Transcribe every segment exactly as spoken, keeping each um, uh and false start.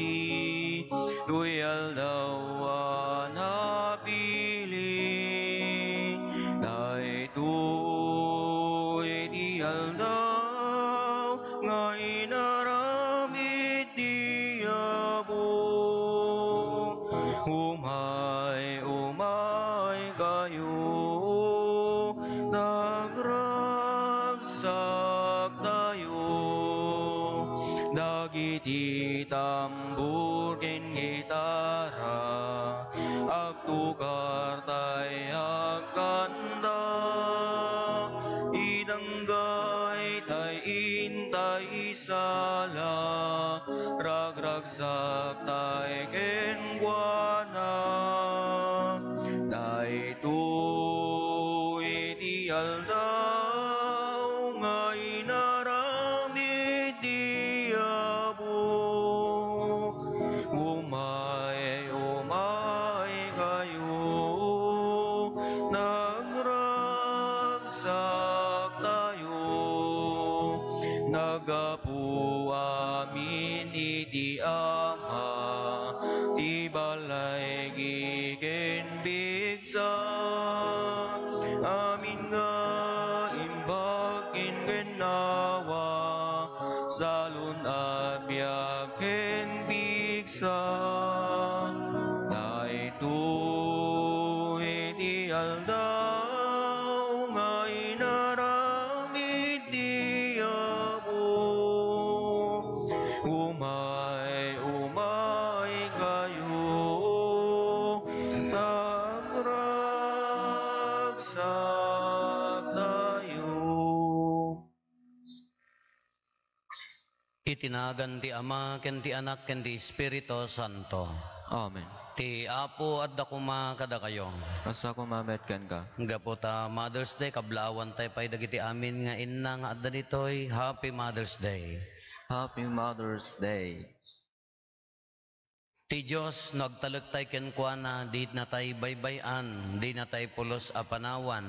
Ditoy aldaw a napili, daytoy ti aldaw nga inaramid ti Apo. Umay, umay kayo, nagragsak tayo. Dagiti tambor ken gitara, agtukar tay agkanta. Idanggay tay intay isala, ragragsak tay kenkuana. Daytoy ti aldaw nga inaramid ti Apo. Umay, umay kayo, nagragsak tayo. Naggapu amin iti Ama, ti balay ken pigsa, amin nga imbag ken gannawa, salun a biag ken pigsa. Daytoy ti aldaw nga inaramid ti Apo. Umay, umay kayo, tagragsak tayo. Iti nagan ti Ama, ken ti Anak, ken ti Espiritu Santo. Amen. Ti Apo adda koma kadakayo. Kasta koma met kenka. Gapu ta Mother's Day, kablaawan tay pay dagiti amin nga inna nga adda ditoy. Happy Mother's Day. Happy Mother's Day. Ti Dios, no agtalek tay kenkuana, di natay baybay-an, di natay pulos a panawan.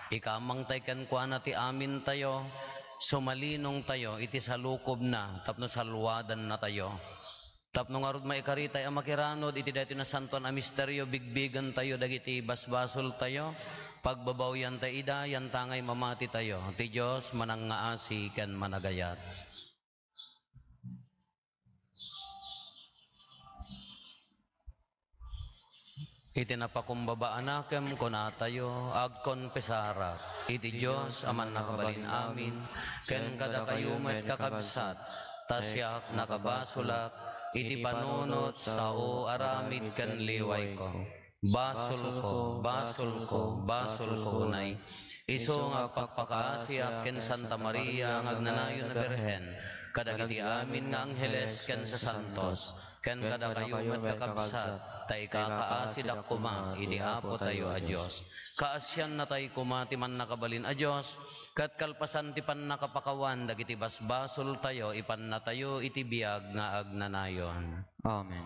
Ikamang tay kenkuana ti amintayo, sumalinong tayo iti salukobna tapno salwadannatayo. Tapno ngarud maikaritay a makiranod iti daytoy nasantoan a misterio, bigbigentayo dagiti basbasoltayo, pagbabawiantay ida, yantangay mamatitayo. Ti Dios, manangngaasi ken managayat. Iti napakumbaba a nakem, kunatayo, agkonfesarak iti Dios a Mannakabalin Amin, ken kadakayo met, kakabsat, ta siak nakabasolak iti panunot, sao, aramid ken liwayko. Basolko, basolko, basolko unay. Isu nga agpakpakaasiak ken Santa Maria nga agnanayon a Birhen, kadagiti amin nga angheles ken sasantos, ken kadakayo met, kakabsat, ta ikakaasidak koma iti Apotayo a Dios. Kaasiannatay koma ti Mannakabalin a Dios, ket kalpasan ti pannakapakawan dagiti basbasoltayo, ipannatayo iti biag nga agnanayon. Amen.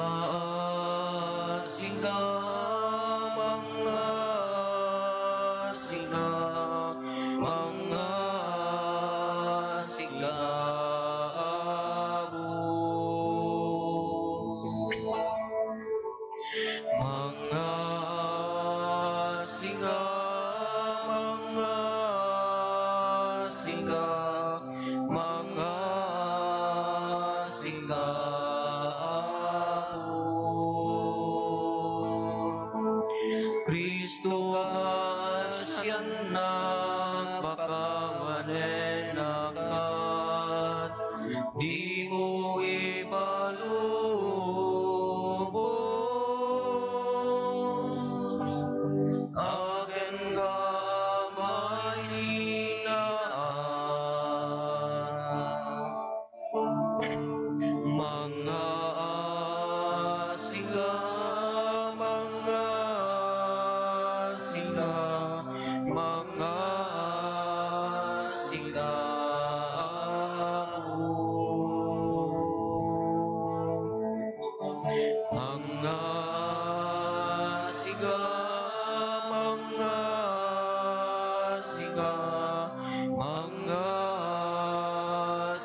Mangngaasi ka, mangngaasi ka, mangngaasi ka, Apo.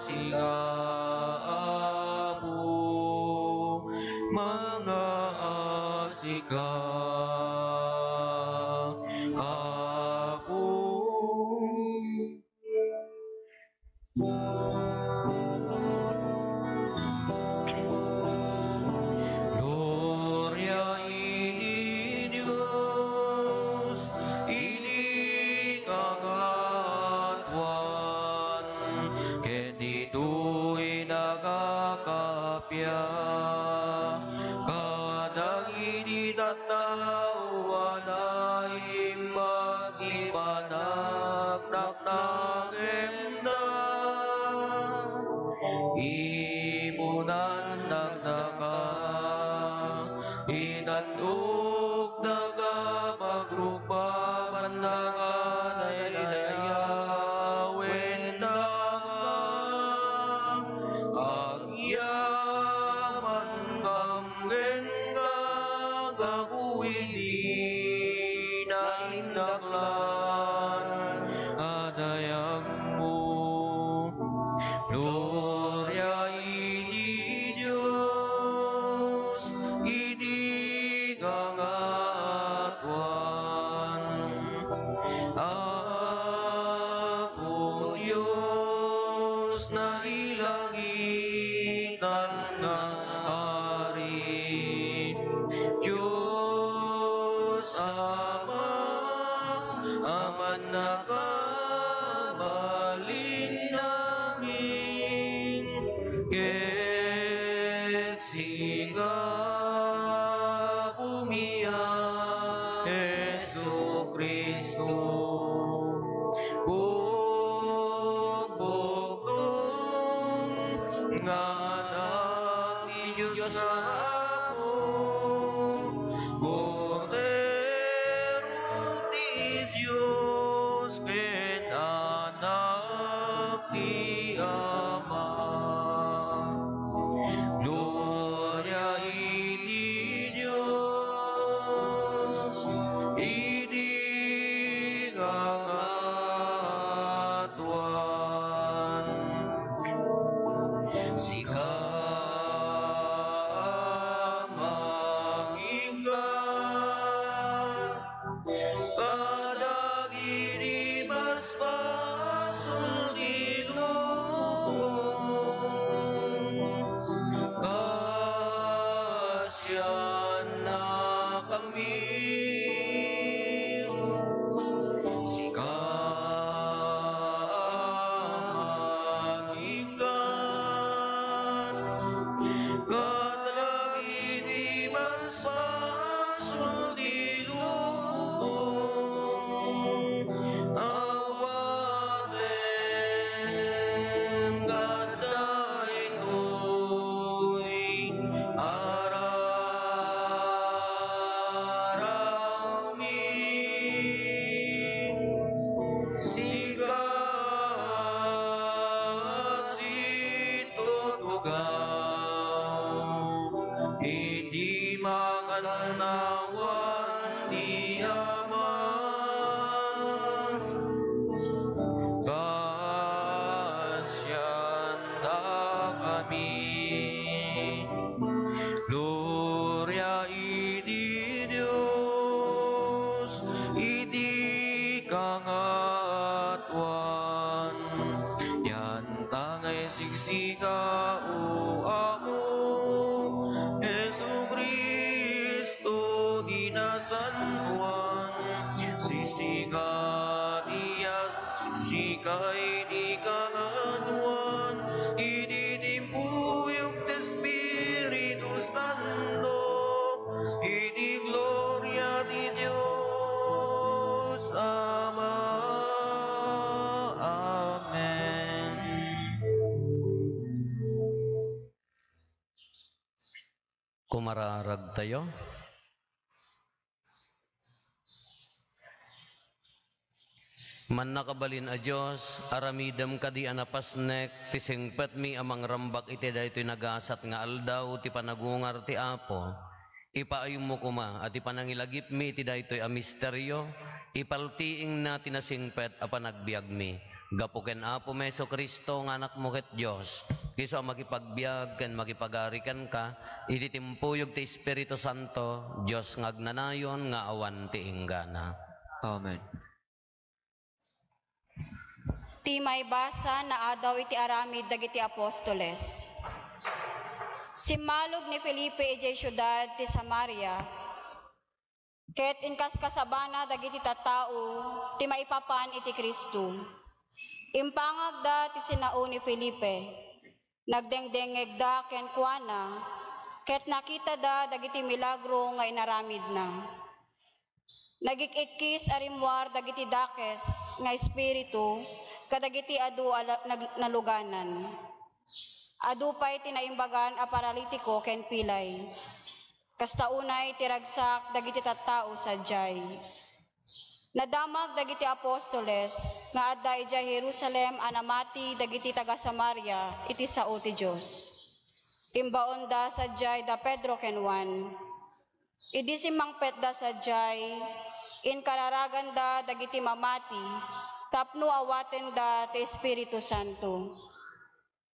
Sika, Apo, mangaasika, Apo. Gloria iti Dios iti kangatoan, ket ditoy nakakappia kadagiti tattao a naimbag ti panagnak- nakemda. Ipunan dagdaka, itandok daga, pagrukbaban daga, daydayawen daga. Agyaman kam kenka, gapu iti naindaklan a dayagmo. Gloria iti Dios iti kangatoan. Apo Dios, nailangit a Ari, Dios Ama, a mannakabalin amin, ket sika Apomi a Jesu-Cristo. Bugbugtong nga Anak ti Dios nga Apo, Kordero ti Dios ken Anak ti Ama. Gloria iti Dios iti kangatoan. Sika, Ama, agingga kadagiti basbasol ti lubong. Pasiannakami, sika, Ama, agingga kadagiti basbasol ti lubong. Awatem kadaytoy a raramin. Sika situtugaw iti makannawan ti Ama. Pasiannakami. Gloria iti Dios iti kangatoan. Diay ta nga isigsika, O Apo Jesu-Cristo, ti nasantoan. Sisika ti Sika iti kangatoan, iti timpuyog ti Espiritu Santo, iti gloria ti Dios Ama. Amen. Kumararagtayo. Mannakabalin a Dios, aramidem kadi a napasnek ti singpetmi a mangrambak iti daytoy nagasat nga aldaw ti panagungar ti Apo. Ipaayummo koma a ti panangilagipmi iti daytoy a misterio, ipaltiingna ti nasingpet a panagbiagmi. Gapu ken Apomi Jesu-Cristo nga Anakmo ket Dios, isu a makipagbiag ken makipagari kenka, iti timpuyog ti Espiritu Santo, Dios nga agnanayon nga awan ti inggana. Amen. Ti maibasa naadaw iti aramid dagiti apostoles. Simmalog ni Felipe idiay siudad ti Samaria, ket inkaskasabana dagiti tattao ti maipapan iti Cristo. Impangagda ti sinao ni Felipe. Nagdengdengngegda kenkuana, ket nakitada dagiti milagro nga inaramidna. Nagik-ikkis a rimmuar dagiti dakes nga espiritu kadagiti adu a la-, nag-, naluganan. Adu pay ti naimbagan a paralitiko ken pilay. Kasta unay ti ragsak dagiti tattao sadiay. Nadamag dagiti apostoles nga adda idiay Jerusalem a namati dagiti taga-Samaria iti sao ti Dios. Imbaonda sadiay da Pedro ken Juan. Idi simmangpetda sadiay, inkararaganda dagiti mamati tapno awatenda ti Espiritu Santo.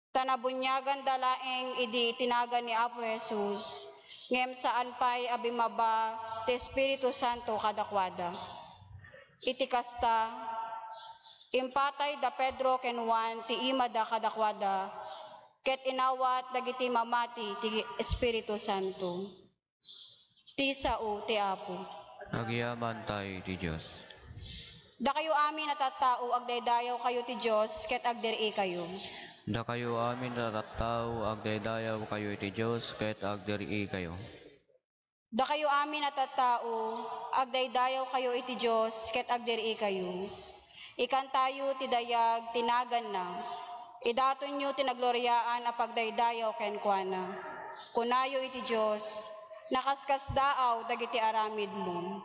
Ta nabuniaganda laeng idi itinagan ni Apo Jesus, ngem saan pay a bimmaba ti Espiritu Santo kadakuada. Iti kasta, impatay da Pedro ken Juan ti imada kadakuada, ket inawat dagiti mamati ti Espiritu Santo. Ti sao ti Apo. Agyamankay ti Dios. Dakayo amin a tattao, agdaydayawkayo ti Dios ket agdiri-ikayo. Dakayo amin a tattao, agdaydayawkayo iti Dios ket agdiri-ikayo. Dakayo amin a tattao, agdaydayawkayo iti Dios ket agdiri-ikayo. Ikantayo ti dayag ti naganna. Idatonyo ti nagloriaan a pagdaydayaw kenkuana. Kunayo iti Dios, nakaskasdaaw dagiti aramidmo.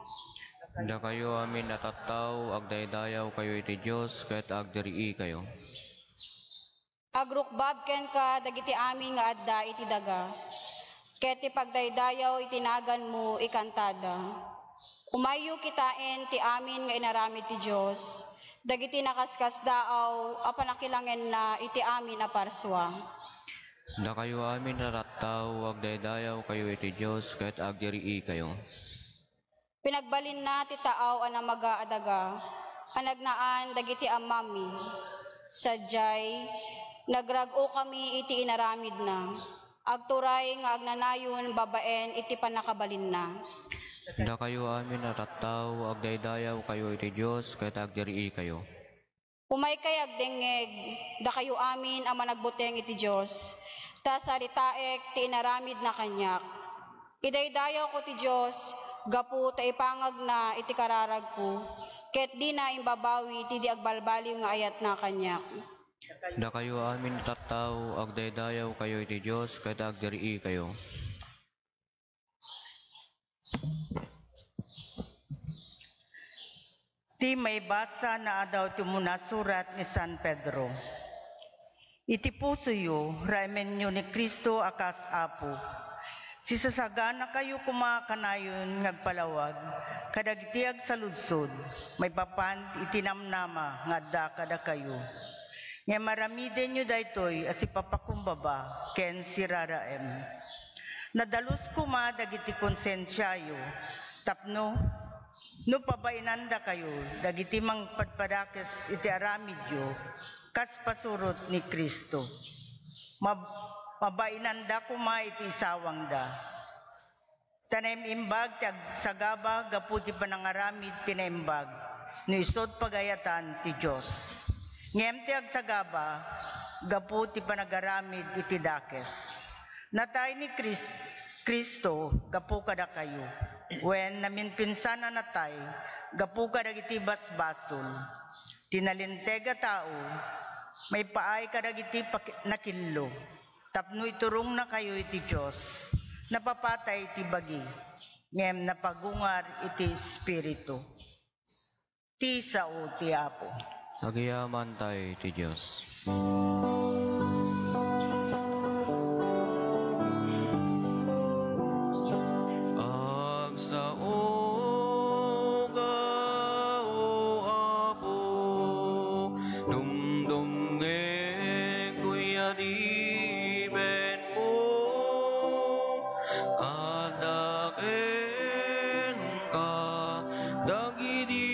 Dakayo amin a tattao, agdaydayawkayo iti Dios ket agdiriikayo. Agrukbab kenka dagiti amin nga adda iti daga, ket ti pagdaydayaw iti naganmo ikantada. Umayyo kitaen ti amin nga inaramid ti Dios, dagiti nakaskasdaaw a panakilangenna iti amin a parsua. Dakayo amin a tattao, agdaydayawkayo iti Dios ket agdiriikayo. Pinagbalinna ti taaw a namaga a daga a nagnaan dagiti ammami. Sadiay, nagrag-okami iti inaramidna. Agturay nga agnanayon babaen iti pannakabalinna. Dakayo amin a tattao, agdaydayawkayo iti Dios ket agdiriikayo. Umaykay agdengngeg, dakayo amin a managbuteng iti Dios, ta saritaek ti inaramidna kaniak. Idaydayawko ti Dios gapu ta ipangagna iti kararagko, ket dina imbabawi ti di agbalbaliw nga ayatna kaniak. Dakayo amin a tattao, agdaydayawkayo iti Dios ket agdiriikayo. Ti maibasa naadaw ti umuna surat ni San Pedro. Iti pusoyo, raemenyo ni Cristo a kas Apo. Sisasaganakayo koma kanayon nga agpalawag kadagiti agsaludsod maipapan iti namnama nga adda kadakayo. Ngem aramidenyo daytoy a sipapakumbaba ken siraraem. Nadalus koma dagiti konsensiayo tapno no pabainandakayo dagiti mangpadpadakes iti aramidyo kas pasurot ni Cristo. Mab-, mabainanda koma iti isawangda. Ta naim-imbag ti agsagaba gapu ti panangaramid ti naimbag, no isut' pagayatan ti Dios. Ngem ti agsagaba gapu ti panagaramid iti dakes. Natay ni Cris-, Cristo gapu kadakayo, wen naminpinsan a natay gapu kadagiti basbasol. Ti nalinteg a tao, maipaay kadagiti paki-, nakillo. Tapno iturongnakayo iti Dios, napapatay iti bagi, ngem napagungar iti Espiritu. Ti sao ti Apo. Agyamankay ti Dios. Agsao ka, O Apo, tum- Ibenmo, adda kenka dagiti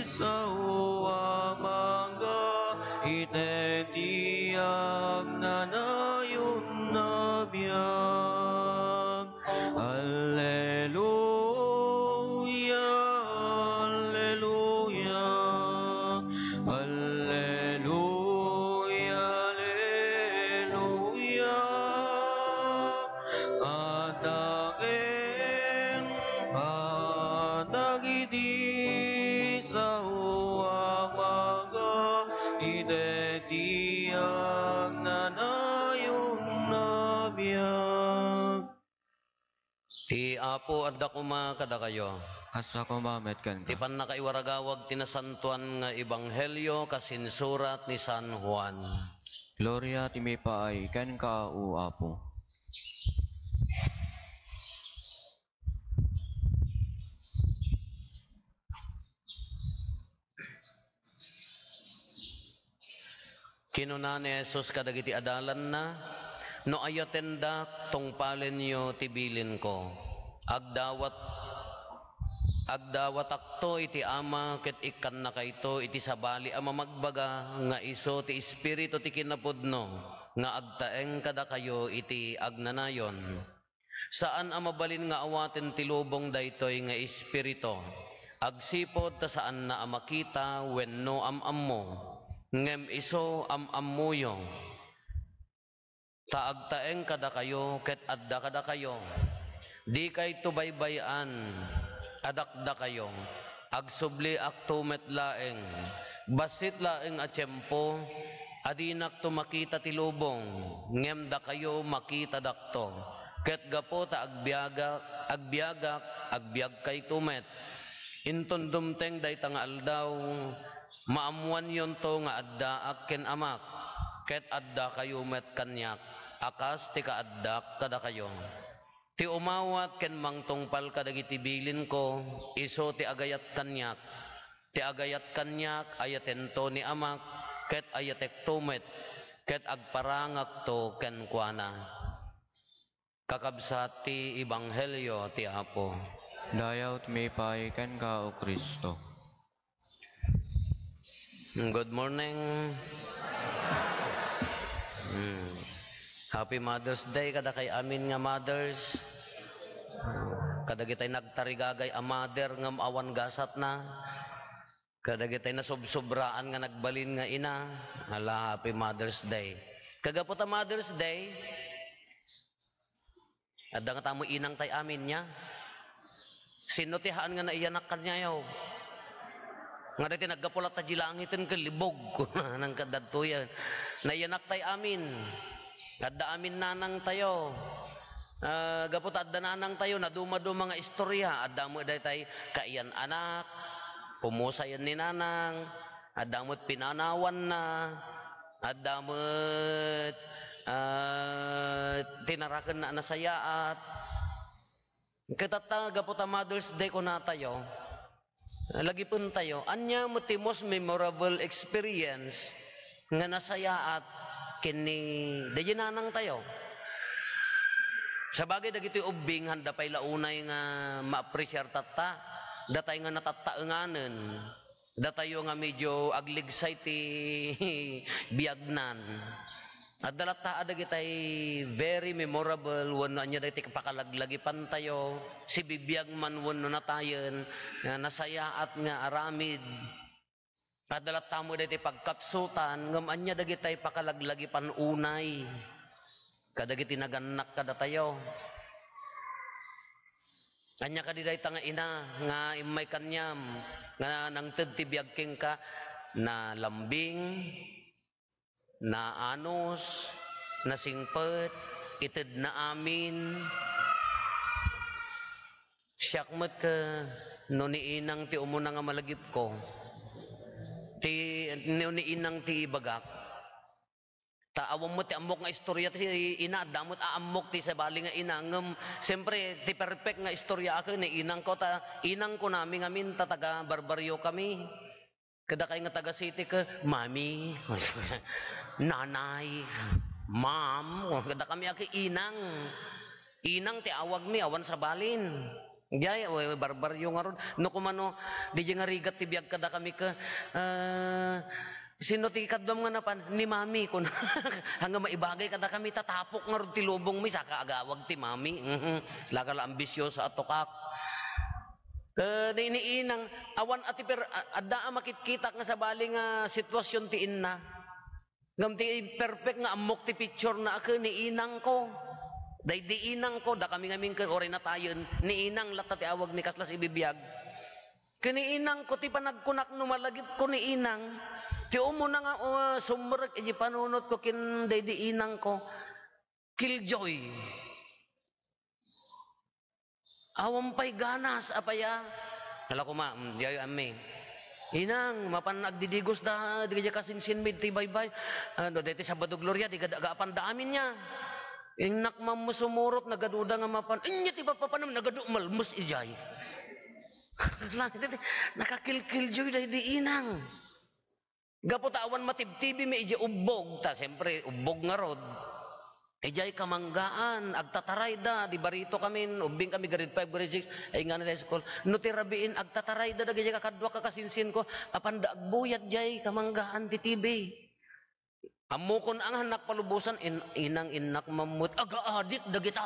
sao a mangga iti agnanayon a biag. Alleluia, alleluia, alleluia, alleluia. Adda kenka dagiti sao a mangga iti agnanayon a biag. Ti Apo adda koma kadakayo. Kasta koma met kenka. Ti pannakaiwaragawag ti nasantoan nga ebanghelio kas insurat ni San Juan. Gloria ti maipaay kenka, O Apo. Kinuna ni Jesus kadagiti adalanna, "No ayatendak, tungpalenyo ti bilinko. Agdawat, agdawatakto iti Ama ket ikkannakayto iti sabali a mamagbaga nga isu ti Espiritu ti kinapudno nga agtaeng kadakayo iti agnanayon." Saan a mabalin nga awaten ti lubong daytoy nga espiritu, agsipud ta saanna a makita wenno am-ammo, ngem isu am-ammoyo, ta agtaeng kadakayo ket adda kadakayo. Dikayto baybay-an a dakdakayo. Agsubliakto met laeng. Bassit laeng a tiempo, adinakto makita ti lubong, ngem dakayo makitadakto. Ket gapu ta agbiagak, agbiagak, agbiagkayto met. Inton dumteng dayta nga aldaw, maammoanyonto nga addaak ken Amak, ket addakayo met kaniak, a kas ti kaaddak kadakayo. Ti umawat ken mangtungpal kadagiti bilinko, isu ti agayat kaniak. Ti agayat kaniak, ayatento ni Amak, ket ayatekto met, ket agparangakto kenkuana. Kakabsat ti ebanghelio ti Apo. Dayaw ti maipaay kenka, O Cristo. Good morning. Hmm. Happy Mother's Day kadakay amin nga mothers. Kadagitay nagtarigagay a mother ngem awan gasatna. Kadagitay nasubsobraan nga nagbalin nga ina. Ala, happy Mother's Day. Kagapu ta Mother's Day, adda nga tamo inang tay amin niya. Sino ti haan nga naiyanak kaniayo? Nga daytoy naggapu latta di langiten ken libog, kuna nang kadagtoy. Naiyanak tay amin. Adda amin nanang tayo. Ah, gapu ta adda nanang tayo, naduma-duma nga istorya. Adda met daytay kaiyan anak, pumusayan ni nanang, adda met pinanawanna, adda met, ah, tinarakenna a nasayaat. Ket tatta, gapu ta Mother's Day kunatayo, lagipentayo, ania met ti most memorable experience nga nasayaat ken ni daydi nanangtayo? Sabagay, dagitoy ubbing, haanda pay la unay nga maapresiar tatta. Datay nga natattaenganen. Datayo nga medyo agligsay ti biagnan. Adda latta a dagitay very memorable wenno ania dagiti pakalaglagipantayo, sibibiag man wenno natayen, nga nasayaat nga aramid. Adda latta met dagiti pagkapsutan, ngem ania dagitay pakalaglagipan unay kadagiti nagannak kadatayo. Ania kadi dayta nga ina nga immay kaniam nga nangted ti biag kenka? Nalambing, naanus, nasingpet, itedna amin. Siak met ket no ni inang ti umuna nga malagipko. Ti, no ni inang ti ibagak. Ta awan met ti ammok nga istorya ti ina, adda met a ammok ti sabali nga ina, ngem siyempre ti perfect nga istorya aken ni inangko, ta inangko nami ngamin ta taga Barbario kami. Kadakay nga taga City ket, "Mami, Nanay." Ma'am, kadakami a ket inang. Inang ti awagmi, awan sabalin. Jay, we, barbaryo ngarud. No kumano, di jay nga rigat ti biag kadakami ket, ah, "Sino ti kaduam nga napan?" "Ni Mami," kuna. Haan nga maibagay kadakami, tatapok ngarud ti lubongmi, saka agawag ti Mami. Mhm. Saka la ambisyosa a tukak. Eh, ni, ni inang, awan a ti per-, a-, adda a makitkitak nga sabali nga sitwasyon ti inna. Ngem ti perfect nga ammok ti picture na a ken ni inangko. Daydi inangko, dakami ngamin ken uray natayen, ni inang latta ti awagmi kasla sibibiag. Ken ni inangko ti panagkunak no malagipko ni inang, ti umuna nga, uh, sumrek iti panunotko ken daydi inangko, killjoy. Awan pay ganas, apay a? Hala koma, mm, diay ammi. Inang, mapan agdidigos da, di ka kasinsinmi ti baybay. Ano, deti Sabado Gloria, di ka da-, gaapan da amin niya. Innak mammo sumurot, nagaduda nga mapan. Inya ti papapanam, nagadu malmus ijay. Lang, deti, nakakilkiljoy da di inang. Gapu ta awan matibtibimi idiay ubbog, ta siyempre, ubbog ngarud. Idiay kamanggaan, agtatarayda, di barito kamin, ubbing kami, grade five, grade six, ay nga na school. No ti rabiin, agtatarayda, dagiti kakaduak a kasinsinko, apanda agbuyat diay kamanggaan ti T V. Ammokon a nga nakpalubosan, in-, inang innak mammut, agaadik dagita.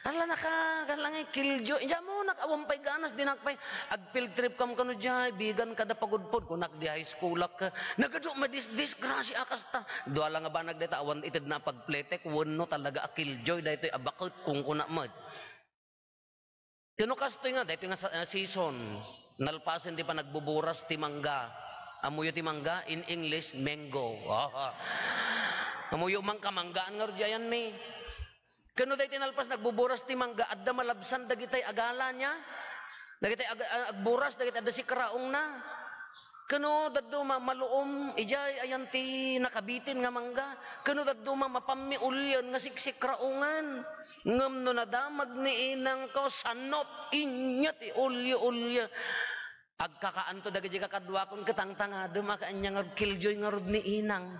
Ala naka, kala nga killjoy. Diyan mo, nak-, awan pay ganas, di nakpay. Ag-field trip kam kano diay, bigan kada pagudpod, kunak di high school ak. Nagadu, madis-, disgrasya a kasta. Dua lang nga banag dayta, awan ited na pagpletek, wenno talaga a killjoy, daytoy abaket, kung kuna met. Kano kastoy nga, daytoy nga sa-, ah, season, nalpasen ti panagbuburas ti mangga. Amoyo ti mangga, in English, mango. Amoyo man kamanggaan nga rudiayan mi. Kano daytoy nalpas nagbuburas ti mangga, adda malabsan dagitay agala niya. Dagitay ag-, ag-, agburas, dagitay adda sikraongna. Kano dadduma maluom, ijay ayan ti nakabitin nga mangga. Kano dadduma mapammi ulien nga siksikraongan. Ngem no nadamag ni inangko, sanot, inya ti ulio-ulio. Agkakaanto dagiti kakaduakon, ket tangtangadem a kaanya nga killjoy ngarud ni inang.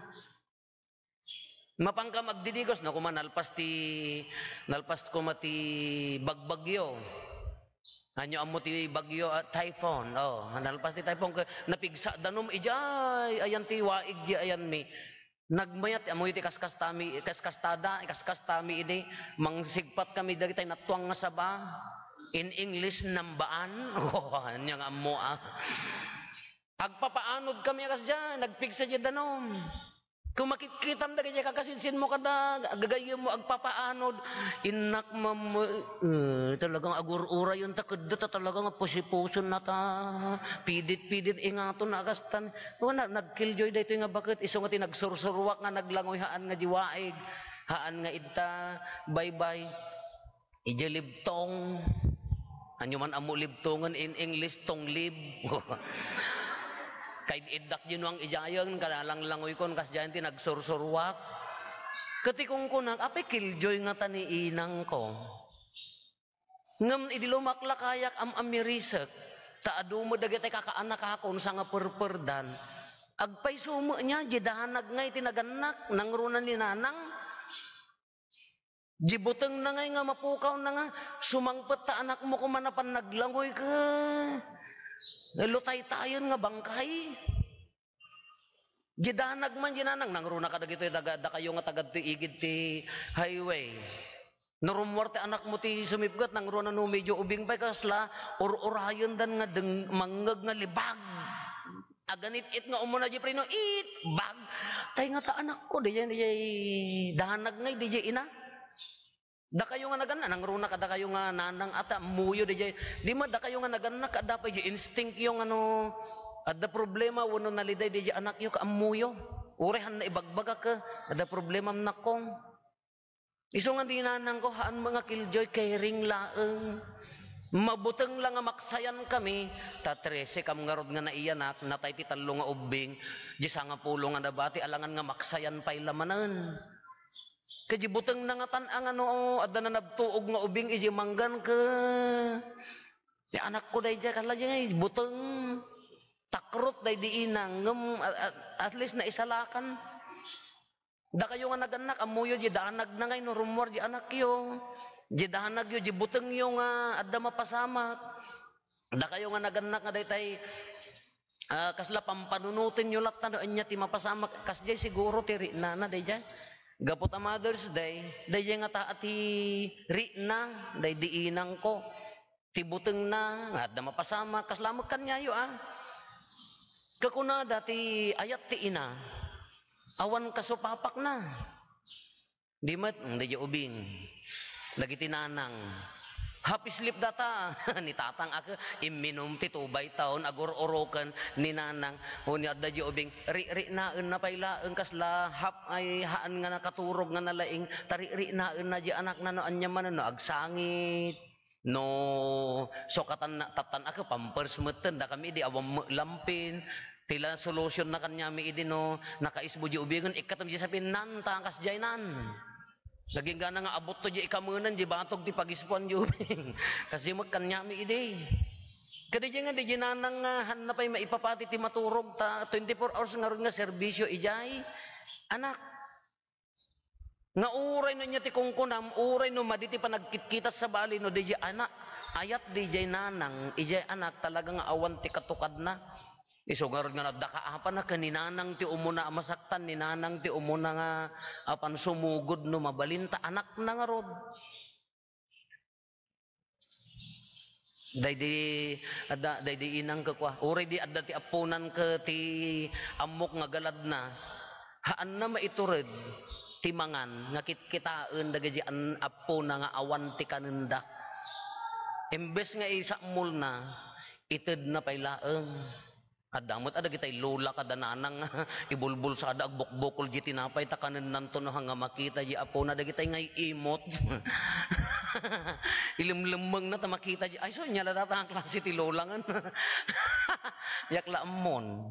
Mapankam agdidigos, no, koma nalpas ti, nalpas koma ti bagbagyo. Anyo ammo ti bagyo, ah, typhoon. Oh, nalpas ti typhoon, ke-, napigsa danum, ijay, ayan ti waig, di ayan mi. Nagmayat, ammo iti kaskastami, kaskastada, kaskastami idi, mangsigpat kami dagitay natuang nga saba. In English, nambaan. Oh, anya nga ammo, ah. Agpapaanod kami a kasdiay, nagpigsa diay danum. Kung makitkitam dagiti kakasinsinmo kada gagayyemmo agpapaanod, innak mam-, eh, talagang agur-urayon ta kedda ta talagang pusi-puson na ta, pidit-pidit ingaton na kastan. Wana, nagkilljoy daytoy nga baket, isu nga ti nagsursuruak nga naglangoy haan nga di waig, haan nga idta, baybay. Idiay libtong. Anyo man ammo libtongen in English, tonglib. Kay iddak diay nuang idiayen, kalanglangoykon, kasdiay ti nagsursuruak. Ket ti kunkunak, apay killjoy ngata ni inangko. Ngem idi lumaklakayak, am-amirisek, ta adu met dagiti kakaanakakon, sangaperperdan. Agpayso met nia, di danag ngay ti nagannak, nangruna ni nanang. Di butengna ngay nga mapukawna nga sumangpet ta anakmo koma napan naglangoy ket lutaytayen nga bangkay. Di danag man di nanang, nangruna kadagitoy taga, dakayo nga taga ditoy igid ti highway. No rummuar ti anakmo ti sumipget, nangruna no medyo ubing pay kasla, ur-urayendan nga deng-, mangngeg nga libag. Aganit-it nga umuna di preno, it, bag. Tay nga ta anakko, di jay, di jay danag ngay, di jay ina. Dakayo nga naganna, nangruna kadakayo nga nanang ata, ammoyo, di jay. Di ma, dakayo nga naganna, kaadda pay di instinct yo nga no, adda problema, wenno naliday, di jay anakyo, ka ammoyo. Uray han na ibagbagak, adda problema, nakong. Isu nga di nanangko, haan nga killjoy, caring laeng. Mabuteng la nga maksayan kami, ta trese kam ngarud nga naiyanak, natay ti tallo nga ubbing, di sangapulo nga nabati, alangan nga maksayan pay la manen. Ket di butengna nga tan-ang ano, adda nanabtuog nga ubing, iji manggan ke. Ti anakko daydiay, kala diay, buteng. Takrot daydi inang, ngem, a-, a-, at least naisalakan. Dakayo nga nagannak, ammoyo di danagna ngay no rummuar di anakyo. Di danagyo, di butengyo nga adda mapasamak. Dakayo nga nagannak nga daytay, ah, kasla pampanunotenyo latta no ania ti mapasamak, kasdiay siguro ti riknana daydiay. Gapu ta Mother's Day, daydiay nga taa ti rikna, daydi inangko. Ti butengna, nga adda mapasamak, kasla met kaniayo, ah. Kakunada ti ayat ti ina, awan kasupapakna. Di met, mm, daydiay ubing. Dagiti nanang. Half sleep data. Ni tatang a ket, imminum ti two by town, agur-uroken ni nanang. Wenno adda di ubing, ri-, riknaenna pay laeng kasla half ay haan nga nakaturog nga nalaing, ta ri-, riknaenna di anakna no ania manen no agsangit. No, sukatan na, tattan a ket pampers metten, dakami idi awan met lampin. Ti la solution na kaniami idi no, nakaisbo di ubingen, ikkatem di sapin nan, ta kasdiay nan. Nagingga na nga abutto di ikamenen, di batog ti pagisbuan di ubing. Kasdiay met kaniami idi. Kadi di nga, di di nanang nga, han na pay maipapati ti maturog, ta twenty-four hours ngarud nga serbisyo, ijay. Anak, nga uray no ania ti kunkunam, uray no madi ti panagkitkitas sa bali, no, di di anak, ayat di jay nanang, ijay anak, talaga nga awan ti katukadna. Isu ngarud nga no adda kaapana, ken ni nanang ti umuna a masaktan, ni nanang ti umuna nga apan sumugod no mabalin, ta anakna ngarud. Daydi, adda, daydi inang ket kua, uray di adda ti apponan ket ti ammok nga galadna, haanna maitured ti mangan nga kitkitaen dagiti an-, appona nga awan ti kanenda. Imbes nga isammulna, itedna pay laeng. Adda met a dagitay lola kada nanang nga ibulbulsada, agbukbukol di tinapay, ta kanennanto no hanga makita di apona, dagitay nga iimot. Ilemlemmengna ta makita di, ay, so, ania la data nga klase ti lola ngan. Diak la ammon.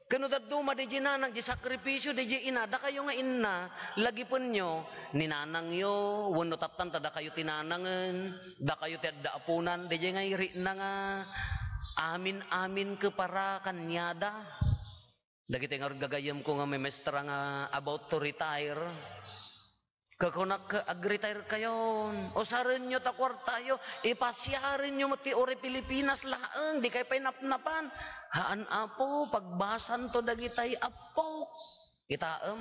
Ken no dadduma di nanang, di sakripisio di ina, dakayo nga inna, lagipenyo, ni nanangyo, wenno tattan ta dakayo ti nanangen, dakayo ti adda apunan, daydiay nga irikna nga amin-amin ket para kaniada. Dagiti ngarud gagayyemko nga memestra nga about to retire, kakunak, "Ag-retire kayon, usarenyo ta kuartayo, ipasiarenyo met ti uray Pilipinas laeng, dikay pay napnapan." Haan, Apo, pagbasanto dagitay, Apo. Kitaem,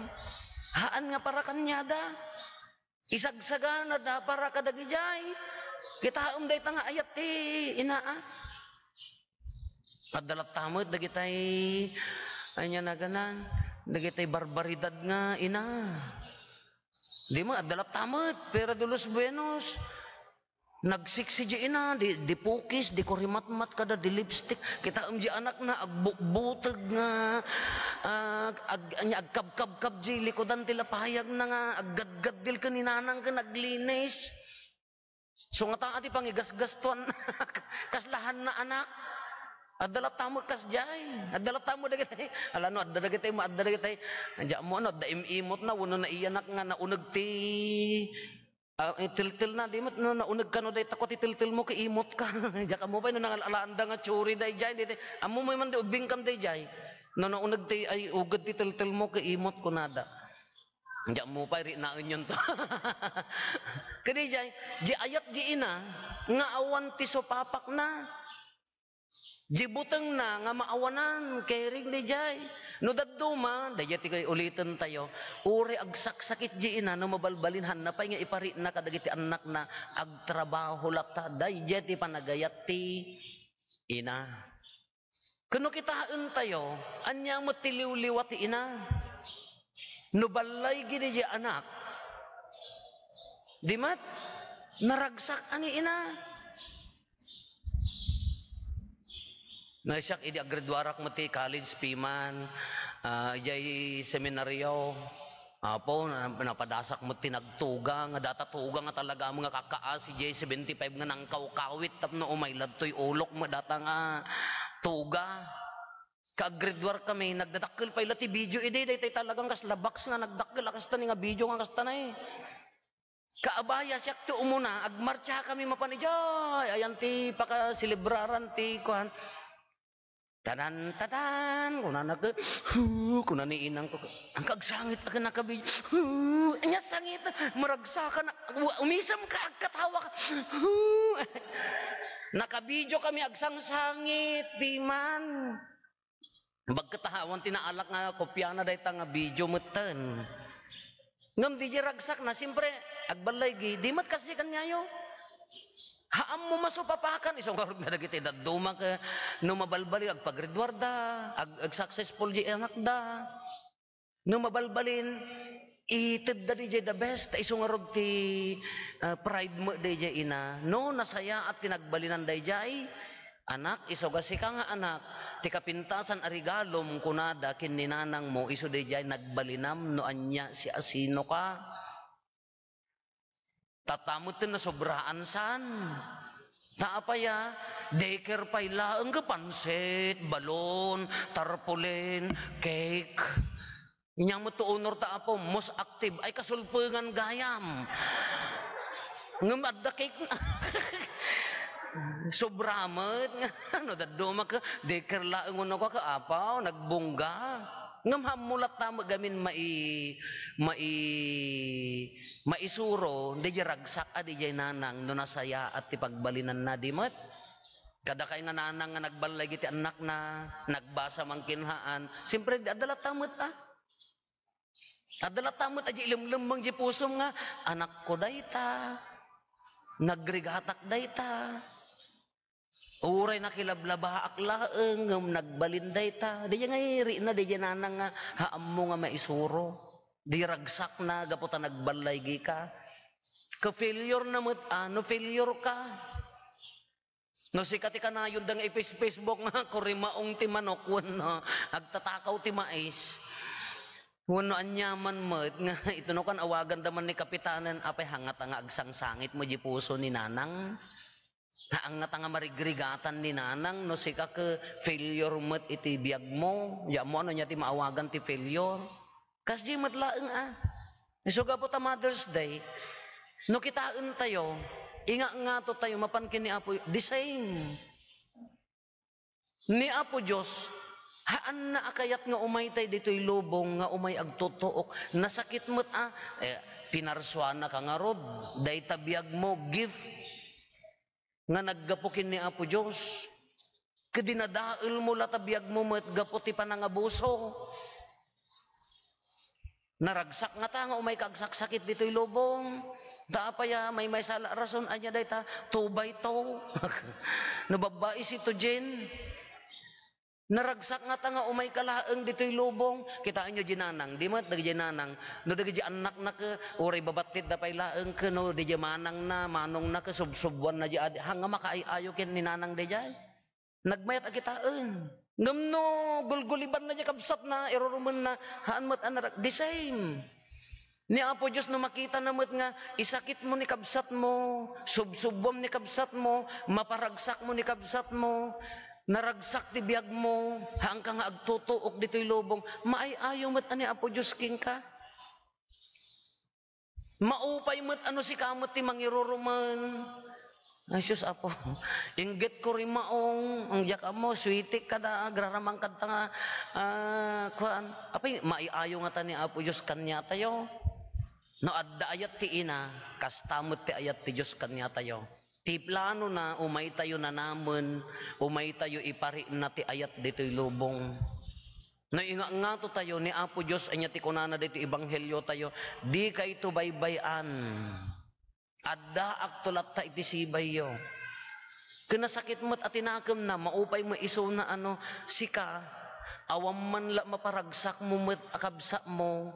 haan nga para kaniada. Isagsaganada para kadagijay. Kitaem dayta nga ayat ti ina, a. Adda latta met dagitay, ania naganan, dagitay barbaridad nga ina. Di mo, adda latta met, Pera de los Buenos. Nagsiksi di ina, di, di pukis, di kurimatmat kada di lipstick. Kitaem di anakna, agbukbuteg nga, ah, ag-, ania, agkabkabkab di likudan ti lapayagna nga, aggadgaddil ken ni nanang ken aglinis. So, ngata ti pangigasgastuan, kasla hanna anak. Adda latta met kasdiay. Adda latta met dagitay. Ala no, adda dagitay, adda dagitay. Diak ammo, ano, adda im-imotna, wenno naiyanak nga nauneg ti Ah, eh, teltelna, di met no nauneg kano dayta ko ti teltelmo ket imot ka. Diak ammo pay no nangal-alaanda nga tsuri dayjay, di, di, ammo met man di ubbingkam dayjay. No nauneg ti, ay, uged ti teltelmo ket imot kunada. Diak ammo pay, riknaenyon to. Ket dayjay, di ayat di ina, nga awan ti supapakna. Di butengna nga maawanan, caring dayjay. No dadduma, dayjay ti ulitentayo, uray agsaksakit di ina, no mabalbalin, hanna pay nga iparikna kadagiti annakna, agtrabaho latta, dayjay ti panagayat ti ina. Ken no kitaentayo, ania met ti liwliwa ti ina? No ballaygi dayjay anak, di met, naragsak a ni ina. No, siak, idi aggraduarak met ti college, piman, ah, idiay seminaryo, Apo, na-, napadasak met ti nagtuga, nga data tuga nga talaga nga kakaasi, idiay seventy-five nga nangkawkawit tapno umay ladtoy ulok met data nga tuga. Kaaggraduar kami, nagdadakkel pay la ti video idi, daytay talagang kasla box nga nagdakkel a kasta ni nga video nga kasta na eh. Kaabaya, siak ti umuna, agmartsa kami mapan idiay, ayan ti pakaselebraran ti kuan. "Tadan, tadan," kunana ket, "Hu," kuna ni inang ko, "Ang kagsangit a ken nakabi-, hu, anya sangit, maragsakan, wa-, umisem ka, agkatawa ka, hu." Nakabidio kami agsangsangit, piman. Bagket awan ti naalak nga kopiana dayta nga bidio metten. Ngem di ragsak na, siyempre, agballaygi, di met kasdi kaniayo. Haammo masupapakan, isu ngarud nga dagiti dadduma ket no mabalbalin, agpaggraduarda, ag-, ag-successful di anakda. No mabalbalin, itedda di jay the best, isu ngarud ti, ah, pride mo di jay ina. No nasayaat ti nagbalinan dayjay, "Anak, isuga sika nga anak, ti kapintasan a regalom," kunada ken ni nanangmo, isu dayjay nagbalinam no ania, siasinoka. Tatta met ti nasobraan saan. Ta apay a, daycare pay laeng ket pansit, balon, tarpaulin, cake. Inya met to honor ta, Apo, most active. Ay, kasulpengan gayam. Ngem adda cake na. Sobra met. No dadduma ket daycare laeng wenno ka, Apo, nagbungga. Ngem haammo latta met gamin mai-, mai-, maisuro, dayjay ragsak a dayjay nanang no nasayaat ti pagbalinanna, di met? Kadakay nga nanang nga nagballaygi ti annakna, nagbasa man ken haan, siyempre, adda latta met, ah. Adda latta met a di ilemlemmeng di pusom nga, "Anakko dayta, nagrigatak dayta." Uray nakilablabaak laeng ngem nagbalin dayta. Dayjay nga irina, dayjay nanang nga haammo nga maisuro. Di ragsakna gapu ta nagballaygi ka. Ka-failure na met, ah, no failure ka. No sika ti kanayon da nga i-face-, Facebook nga kurimaong ti manok wenno agtatakaw ti mais. Wenno aniaman met nga itunokan, awaganda man ni kapitanen, "Apay, hangngata nga agsangsangit mo di puso ni nanang?" Nga angngata nga marigrigatan ni nanang no sika ket failure met iti biagmo. Di ammo no ania ti maawagan ti failure. Kasdi met laeng a. Isu gapu ta Mother's Day, no kitaentayo, inga-, ngato tayo mapan ken ni Apo, the same. Ni Apo Dios, haanna a kayat nga umaytay ditoy lubong nga umay agtutuok. Nasakit met a, eh, pinarsuanaka ngarud, dayta biagmo, gift nga naggapu ken ni Apo Dios. Ket dinadaelmo la ta biagmo met gapu ti panangabuso. Naragsak ngata nga umayka agsaksakit ditoy lubong. Ta apay a, maymaysa la rason, ania dayta, two by two. No babbai si Tujin. Naragsak ngata nga umayka laeng ditoy lubong. Kitaenyo di nanang, di met dagiti nanang. No dagiti annakna ket, uray babattitda pay laeng ket, no dagiti manangna, manongna ket, subsubuanna di adi. Hanga makaay-ayo ken ni nanang dayjay. Nagmayat a kitaen. Ngem no gulgulibanna di kabsatna, irurumenna, haan met a narag-, the same. Ni Apo Dios no makitana met nga isakitmo ni kabsatmo, subsubuam ni kabsatmo, maparagsakmo ni kabsatmo, naragsak ti biagmo, haanka nga agtutuok ditoy lubong, maay-ayo met a ni Apo Dios kenka. Maupay met a no sika met ti mangirurumen. Ay, sus, Apo, inggitko rimaong, ang diak ammo, suitik kada, agraraman kadta nga, ah, kuan. Apay, maay-ayo ngata ni Apo Dios kaniatayo. No adda ayat ti ina, kasta met ti ayat ti Dios kaniatayo. Ti planona, umaytayo nanamen, umaytayo iparikna ti ayat ditoy lubong. No inga-, ngato tayo ni Apo Dios, ania ti kunana ditoy ebanghelio tayo, "Dikayto baybay-an. Addaakto latta iti sibayyo." Ken nasakit met a tinakemna, maupay met isuna a no, sika, awan man la maparagsakmo met a kabsatmo,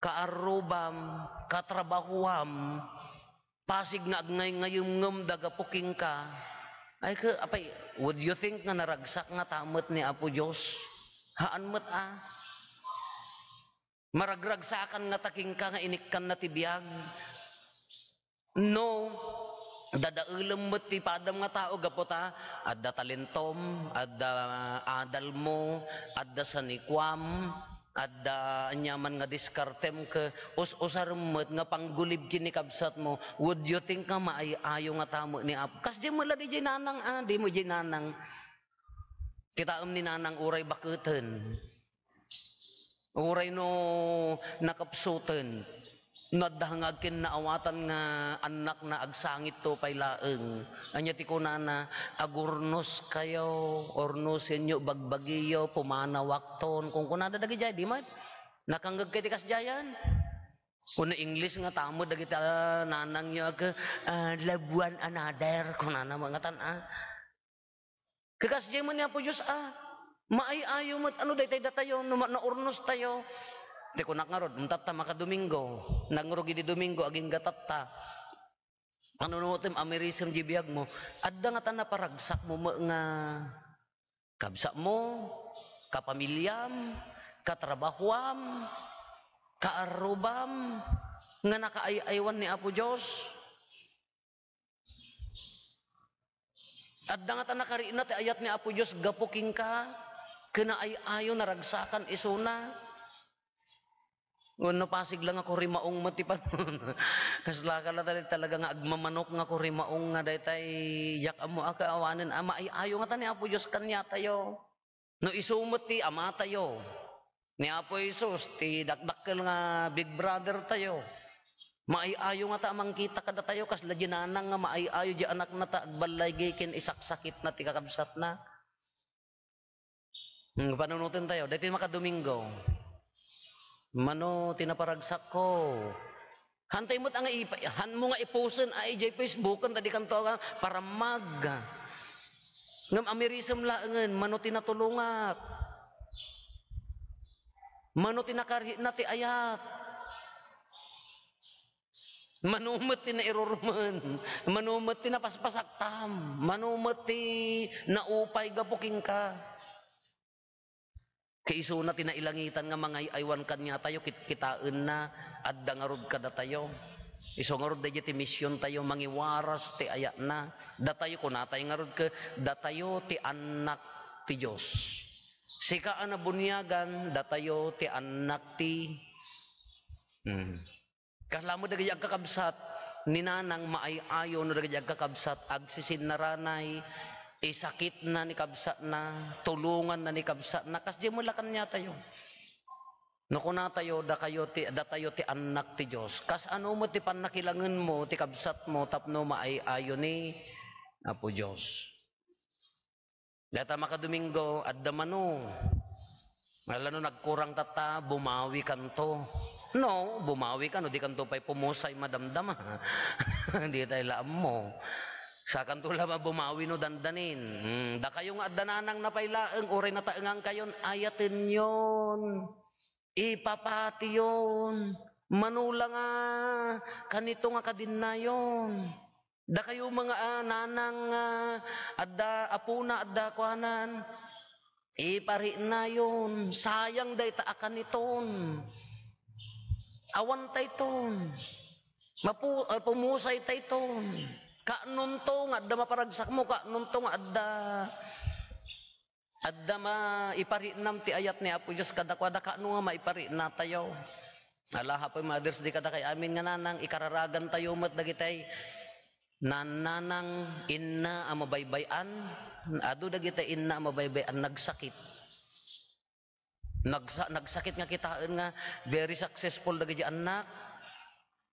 kaarrubam, katrabahuam, pasig nga agngayngayemngem da gapu kenka. Ay, ke-, apay, would you think nga naragsak ngata met ni Apo Dios? Haan met a. Maragragsakan ngata kenka nga inikkanna ti biag. No, dadaelem met ti padam nga tao gapu ta adda talentom, adda adalmo, adda sanikuam, adda aniaman nga diskartem ket us-usarem met nga panggulib ken ni kabsatmo, would you think nga maay-ayo ngata met ni Apo? Kasdiay met la diay nanang, ah, dimo diay nanang. Kitaem ni nanang uray baketen. Uray no nakapsuten, no adda nga agkinnaawatan nga annakna, agsangitto pay laeng. Ania ti kunana, "Agurnos kayo, urnosenyo, bagbagiyo, pumanawakton." Kunkunada dagidiay, di met? Nakangngeg kayo ti kasdiayan? Wenno English nga tamod dagiti, ah, nanangyo, ag-, ah, "Love one another," kunana met ngatan, ah. Kakasdiay met ni Apo Dios, ah. Maay-ayo met, ano, daytay datayo, no ma-, naurnos tayo. Ti kunak ngarud, "Intatta makadomingo." Nangrugi di Domingo, agingga tatta. Ano no, ti amirisem di biagmo, adda ngata naparagsakmo met nga kabsatmo, kapamiliam, katrabahoam, kaarrubam, nga nakaay-aywan ni Apo Dios? Adda ngata nakarikna ti ayat ni Apo Dios gapu kenka, ken naay-ayo, naragsakan isuna? Wenno pasig la nga kurimaong met ti pan-, kasla ka la talaga nga agmamanok nga kurimaong nga daytay, diak ammo a kaawanen a maay-ayo ngata ni Apo Dios kaniatayo. No isu met ti Amatayo, ni Apo Jesus, ti dakdakkel nga Big Brother tayo, maay-ayo ngata a mangkita kadatayo, kasla di nanang nga maay-ayo di anakna ta agballaygi ken isaksakitna ti kakabsatna. Hmm, panunoten tayo. Daytoy makadomingo. Mano ti naparagsakko? Hantay met a nga ipa-, hanmo nga iposten ay idiay Facebooken, ta dikanto nga parammag. Ngem amirisem laengen, mano ti natulongak? Mano ti nakarikna ti ayat? Mano met ti nairurmen? Mano met ti napaspasaktam? Mano met ti naupay gapu kenka? Kaisuna ti nailangitan nga mangay-aywan kaniatayo, kitkitaenna, adda ngarud kadatayo. Isu ngarud daydiay ti misiontayo, mangiwaras ti ayatna. Datayo, kunatay ngarud ket, datayo ti annak ti Dios. Sika a nabuniagan, datayo ti annak ti, hmm. Kasla met dagiti agkakabsat ni nanang maay-ayo no dagiti agkakabsat agsisinnaranay, isakitna ni kabsatna, tulonganna ni kabsatna, kasdiay met la kaniatayo. No kunatayo, dakayo ti, datayo ti annak ti Dios. Kasano met ti pannakilangenmo ti kabsatmo tapno maay-ayo ni Apo Dios? Dayta makadomingo, adda mano. Ala no nagkurang tatta, bumawikanto. No, bumawika no dikanto pay pumusay madamdama. Ditay la ammo. Sakanto la bumawi no dandanin. Hmm, dakayo nga adda nanangna pay laeng, uray nataengankayon, ayatenyon. Ipapatiyon. Mano la nga kanito nga kadinnayon. Dakayo mga, ah, nanang, ah, adda apona, adda kuanan, ipariknayon, sayang dayta a kaniton. Awan tayton. Mapu-, ah, pumusay tayton. Kaanonto nga adda maparagsakmo, kaanonto nga adda Adda maipariknam ti ayat ni Apo Dios kadakuada, kaano nga maipariknatayo? Ala, Happy Mother's Day kadakay amin nga nanang, ikararagantayo met dagitay nan-, nanang inna a mabaybay-an. Adu dagitay inna a mabaybay-an nagsakit. Nagsa-, nagsakit nga kitaen nga very successful dagiti annak.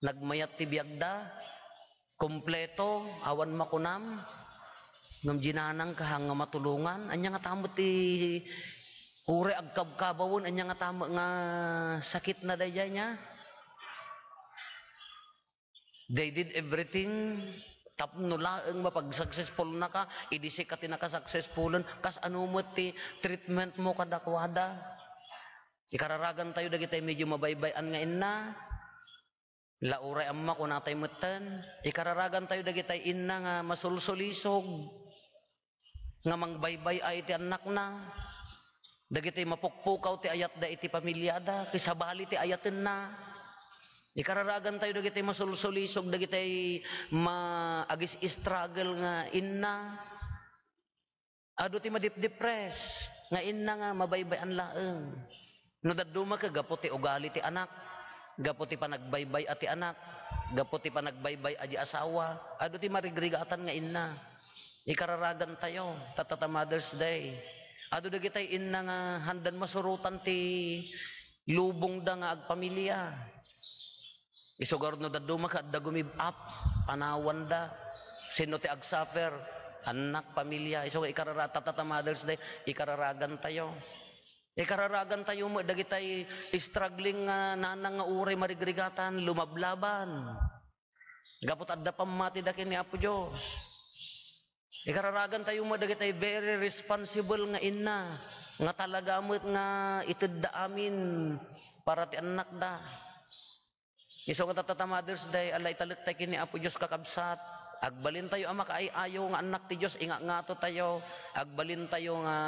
Nagmayat ti biagda, kompleto, awan makunam, ngem di nanang kahang nga matulongan. Ania ngata met ti uray agkabkabawen, ania ngata met nga sakitna daydiay nia? They did everything tapno laeng mapagsuccessfulnaka, idi sika ti nakasuccessfulen, kasano met ti treatmentmo kadakuada? Ikararagantayo dagitay medyo mabaybay-an nga inna. La uray amma, kunatay metten, ikararagantayo dagitay inna nga masulsulisog, nga mangbaybay-ay ti annakna, dagitay mapukpukaw ti ayatda iti pamiliada, ket sabali ti ayatenna. Ikararagantayo dagitay masulsulisog, dagitay ma-, agis-struggle nga inna. Adu ti madipdipres nga inna nga mabaybay-an laeng. No dadduma ket gapu ti ugali ti anak, gapu ti panagbaybay-a ti anak, gapu ti panagbaybay-a di asawa, adu ti marigrigatan nga inna. Ikararagantayo, tatta ta Mother's Day. Adu dagitay inna nga handan masurotan ti lubongda nga agpamilia. Isu garud no dadduma ket adda gumib-up, panawanda. Sinno ti agsuffer? Annak, pamilia. Isu nga ikarara-, tatata Mother's Day, ikararagantayo. Ikararagantayo met dagitay struggling nga nanang nga uray marigrigatan, lumablaban. Gapu ta adda pammatida ken ni Apo Dios. Ikararagantayo met dagitay very responsible nga inna, nga talaga met nga itedda amin para ti annakda. Isu nga tatta Mother's Day, ala, italektay ken ni Apo Dios, kakabsat. Agbalintayo a makaay-ayo nga annak ti Dios, inga-, ngatotayo. Agbalintayo nga,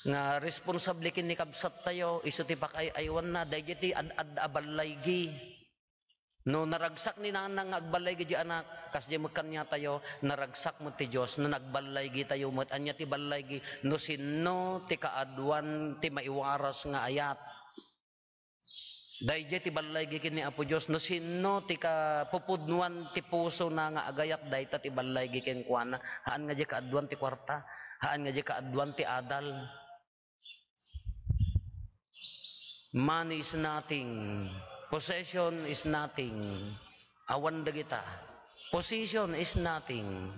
nga responsable ken ni kabsattayo, isu ti pakaay-aywanna. Daydiay ti ad-, ad-, a ballaygi. No naragsak ni nanang nga agballaygi diay anak, kasdiay met kaniatayo, naragsak met ti Dios, no nagballaygi tayo met, ania ti ballaygi? No sinno ti kaaduan ti maiwaras nga ayat. Daydiay ti ballaygi ken ni Apo Dios, no sinno ti kapupudnoan ti pusona nga agayat, dayta ti ballaygi kenkuana. Haan nga diay kaaduan ti kuarta, haan nga diay kaaduan ti adal. Money is nothing. Possession is nothing. Awan dagita. Position is nothing.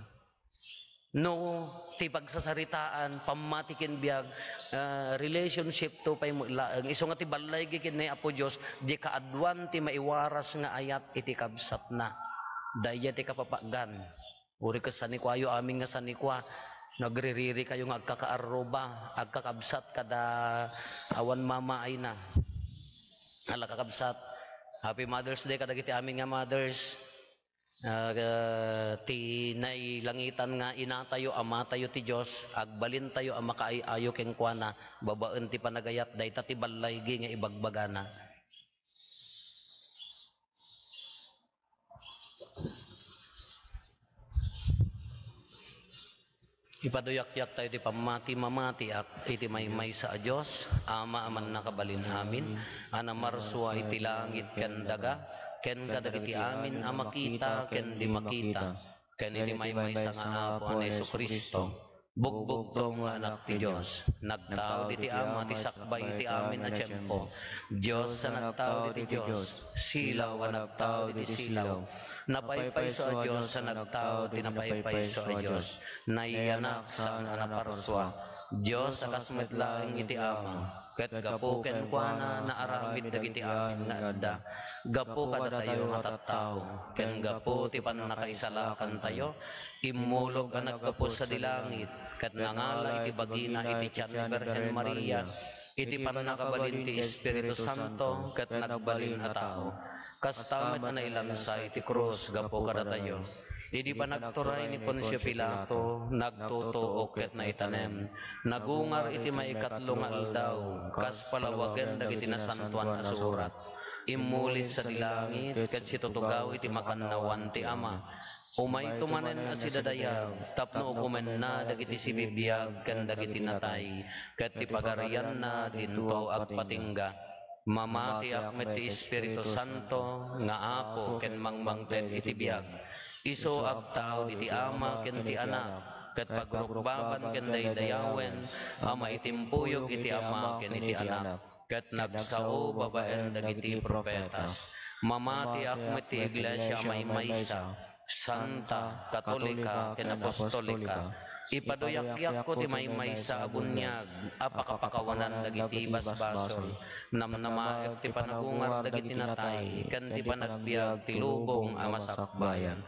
No, ti pagsasaritaan, pammati ken biag, ah, relationship to pay met laeng. Isu nga ti ballaygi ken ni Apo Dios, diay kaaduan ti maiwaras nga ayat iti kabsatna. Daydiay ti kapapaggan. Uri ket sanikuayo amin nga sanikua, nagririri kayo nga agkakaarruba, agkakabsat kada awan mamaayna. Ala, kakabsat, Happy Mother's Day kadagiti amin nga mothers. Ah, ti nailangitan nga inatayo, amatayo ti Dios, agbalintayo a makaay-ayo kenkuana babaen ti panagayat, dayta ti ballaygi nga ibagbagana. Ipaduyakyak tayo ti pammati, mamatiak iti maymaysa a Dios, Ama a mannakabalin amin, a namarsua iti langit ken daga, ken kadagiti amin a makita ken di makita, ken iti maymaysa nga Apo a Jesu-Cristo, bugbugtong nga Anak ti Dios. Nagtaud iti Ama ti sakbay iti amin a tiempo. Dios a nagtaud iti Dios, silaw a nagtaud iti silaw. Napaypayso a Dios a nagtaud iti napaypayso a Dios. Nayanak saan a naparsua. Dios a kas met laeng iti Ama. Ket gapu kenkuana, naaramid dagiti amin nga adda. Gapu kadatayo nga tattao, ken gapu ti pannakaisalakantayo, immulog a naggapu sadi langit, ket nangala iti bagina iti tian ni Birhen Maria, iti pannakabalin ti Espiritu Santo, ket nagbalin a tao. Kasta met a nailansa iti krus gapu kadatayo. Idi panagturay ni Poncio Pilato, nagtutuok ket naitanem. Nagungar iti maikatlo nga aldaw, kas palawagen dagiti nasantoan a surat. Immulit sadi langit ket situtugaw iti makannawan ti Ama. Umayto manen a sidadayag tapno ukomenna dagiti sibibiag ken dagiti natay, ket ti pagarianna dinto agpatingga. Mamatiak met ti Espiritu Santo nga Apo ken mangmangted iti biag. Isu agtaud iti Ama ken ti Anak, ket pagrukbaban ken daydayawen a maitimpuyog iti Ama ken iti Anak, ket nagsao babaen dagiti profetas. Mamatiak met ti Iglesia a maymaysa, santa, katolika, ken apostolika. Ipaduyakyak ti maymaysa a buniag a pakapakawanan dagiti basbasol. Namnamaek ti panagungar dagiti natay, ken ti panagbiag ti lubong a masakbayan.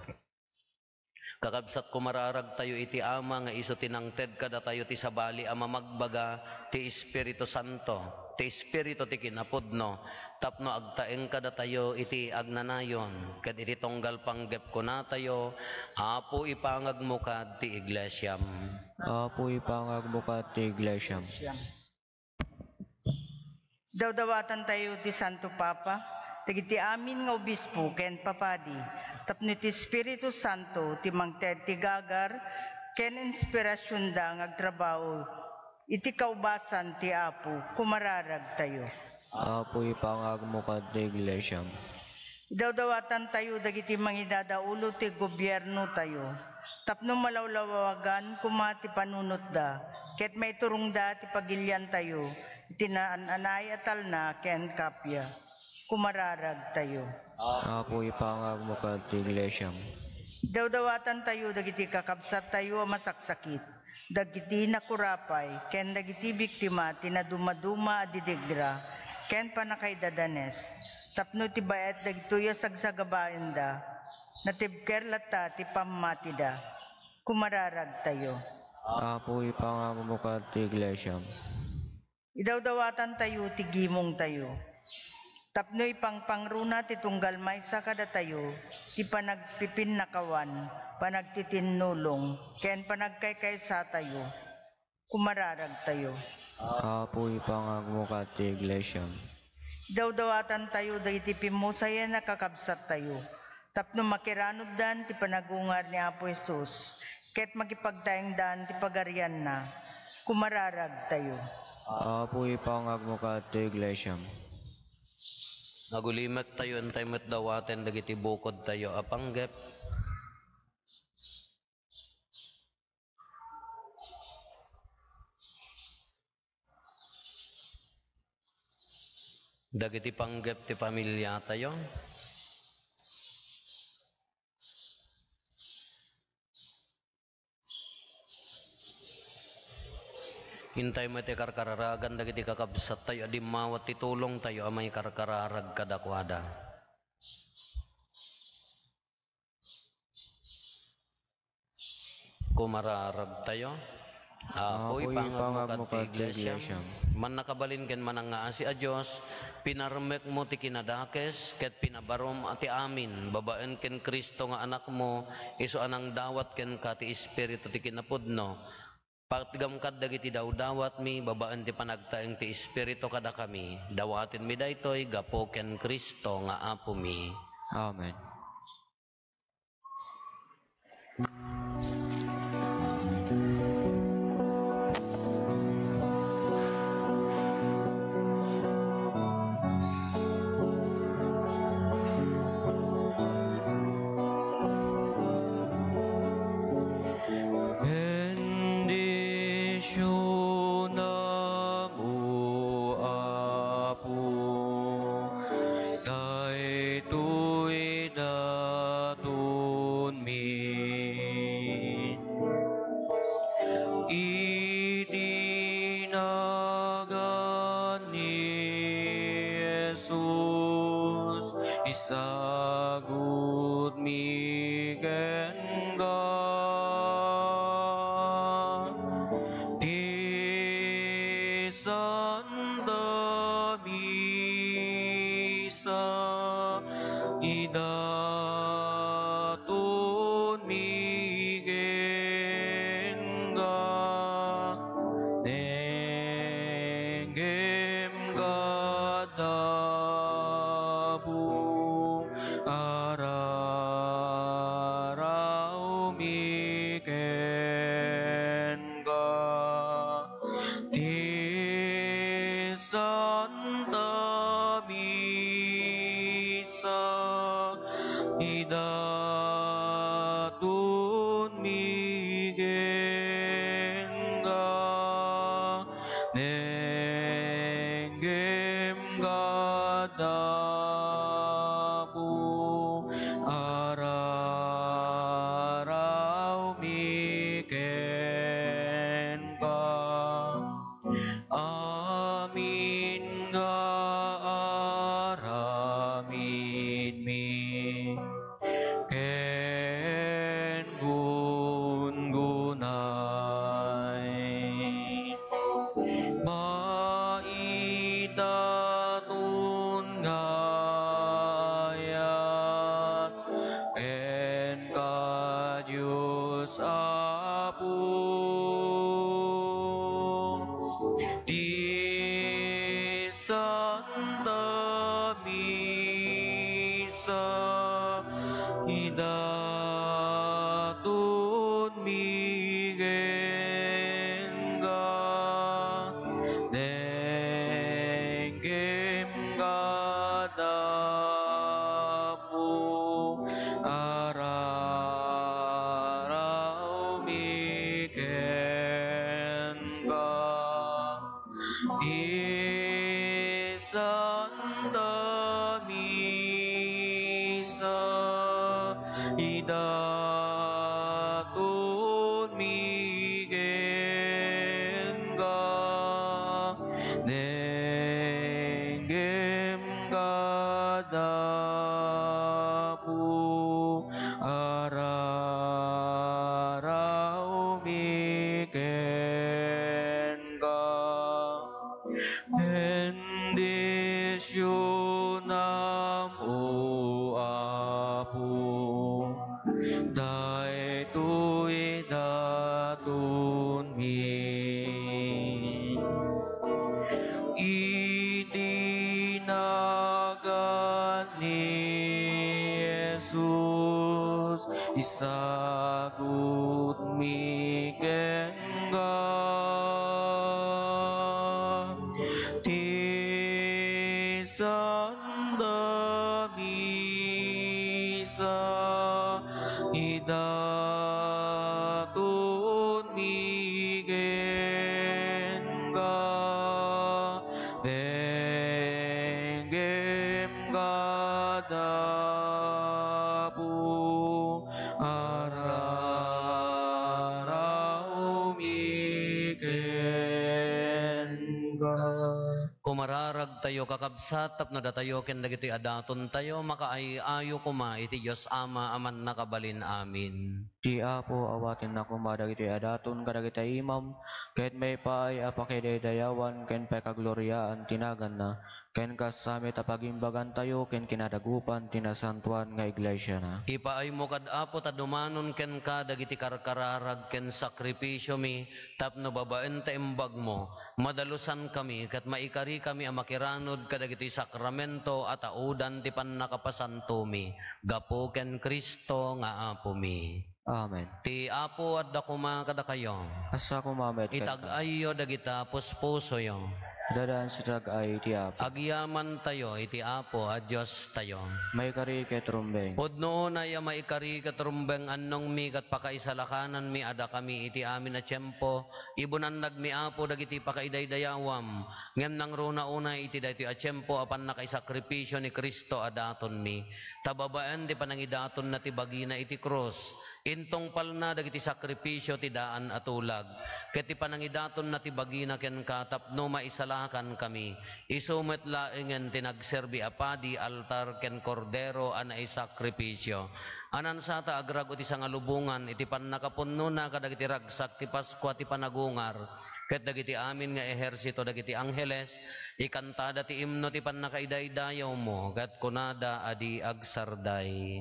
Kakabsat, kumararagtayo iti Ama nga isu ti nangted kadatayo ti sabali a mamagbaga ti Espiritu Santo, ti Espiritu ti kinapudno, tapno agtaeng kadatayo iti agnanayon, ket iti tunggal panggep kunatayo, Apo, ipangagmo kad ti iglesiam. Apo, ipangagmo kad ti iglesiam. Dawdawatantayo ti Santo Papa, dagiti amin nga obispo ken papadi, tapno iti Espiritu Santo ti mangted ti gagar ken inspirasionda nga agtrabaho iti kaubasan ti Apo, kumararagtayo. Apo, ipangagmo kad ti iglesiam. Idawdawatantayo dagiti mangidadaulo ti gobiernotayo tapno malawlawagan koma ti panunotda ket maiturongda ti pagiliantayo iti naan-anay a talna ken kappia. Kumararagtayo. Apo, ipangagmo kad ti iglesiam. Idawdawatantayo dagiti kakabsattayo a masaksakit, dagiti nakurapay, ken dagiti biktima ti nadumaduma a didigra ken pannakaidadanes, tapno iti bayat dagitoy a sagsagabaenda, natibker latta ti pammatida. Kumararagtayo. Apo, ipangagmo kad ti iglesiam. Idawdawatantayo ti gimongtayo tapno ipangpangruna ti tunggal maysa kadatayo ti panagpipinnakawan, panagtitinnulong, ken panagkaykaysatayo. Kumararagtayo. Apo, ipangagmo kad ti iglesiam. Idawdawatantayo dagiti pimmusayen a kakabsattayo tapno makiranuddan ti panagungar ni Apo Jesus ket makipagtaengdan ti pagarianna. Kumararagtayo. Apo, ipangagmo kad ti iglesiam. Agulimektayo, intay met dawaten dagiti bukodtayo a panggep. Dagiti panggep ti familiatayo. Intay met ti karkararagan dagiti kakabsattayo a dimmawat ti tulongtayo a maikarkararag kadakuada. Kumararagtayo. Apo, Apo, ipangagmo ipangagmo kad ti kad ti iglesiam. Iglesiam. Mannakabalin ken manangngaasi a Dios, pinarmekmo ti kinadakes ket pinabarom ti amin babaen ken Cristo nga Anakmo, isu a nangdawat kenka ti Espiritu ti kinapudno. Patgam kad dagiti dawdawatmi babaen ti panagtaeng ti Espiritu kadakami. Dawatenmi daytoy gapu ken Cristo nga Apomi. Amen. Bendisionam, O Apo, daytoy datonmi. Iti nagan ni Jesus, isagutmi kenka ti Santa Misa, idatonmi kenka, denggem kad Apo, ararawmi kenka. Ti Santa Misa, idatonmi kenka, denggem kad Apo, ararawmi kenka. Amin nga aramidmi ken gungunay, maitaton nga ayat kenka, Dios Apo. Ti Santa Misa, idatonmi kenka, denggem kad Apo, Idatonmi kenka, denggem kada Apo, ararawmi kenka. Bendisyonam, O Apo, daytoy datonmi. Iti nagan ni Jesus, isagutmi kenka ti Santa Misa, idatonmi kenka, denggem kada Apo, ararawmi kenka. Umararagtayo, kakabsat, tapno datayo ken dagitoy a datontayo makaay-ayo koma iti Dios Ama a Mannakabalin. Amin. Ti Apo awatenna koma dagitoy a daton kadagiti imam, ket maipaay a pakidaydayawan ken pakagloriaan ti naganna, ken kas sa met a pagimbagantayo ken kinadagupan ti nasantoan nga iglesiana. Ipaaymo kad Apo ta dumanon kenka dagiti karkararag ken sakrifisiomi tapno babaen ta imbagmo, madalusankami ket maikarikami a makiranod kadagiti sakramento a taudan ti pannakapasantomi gapu ken Cristo nga Apomi. Amen. Ti Apo adda koma kadakayo. Kasta koma met kenka. Itag-ayyo dagita puspusoyo. Dadaan sa tag-ay ti Apo. Agyamantayo iti Apo a Diostayo. Maikari ket rumbeng. Pudno unay a maikari ket rumbeng, annongmi ket pakaisalakananmi a dakami iti amin a tiempo. Ibunannagmi, Apo, dagiti pakaidaydayawam, ngem nangruna unay iti daytoy a tiempo a pannakaisakripisio ni Cristo a datonmi. Ta babaen ti panangidatonna ti bagina iti krus, intungpalna dagiti sakripisio ti daan a tulag, ket ti panangidatonna ti bagina kenka tapno maisalakankamin. Isu met laengen ti nagserbi a padi, altar, ken kordero a naisakripisio. Ania sa ta agrago ti sangalubongan iti pannakapunnona kadagiti ragsak ti Paskua ti panagungar, ket dagiti amin nga ehersito dagiti angheles, ikantada ti imno ti pannakaidaydayawmo, ket kunada a di agsarday.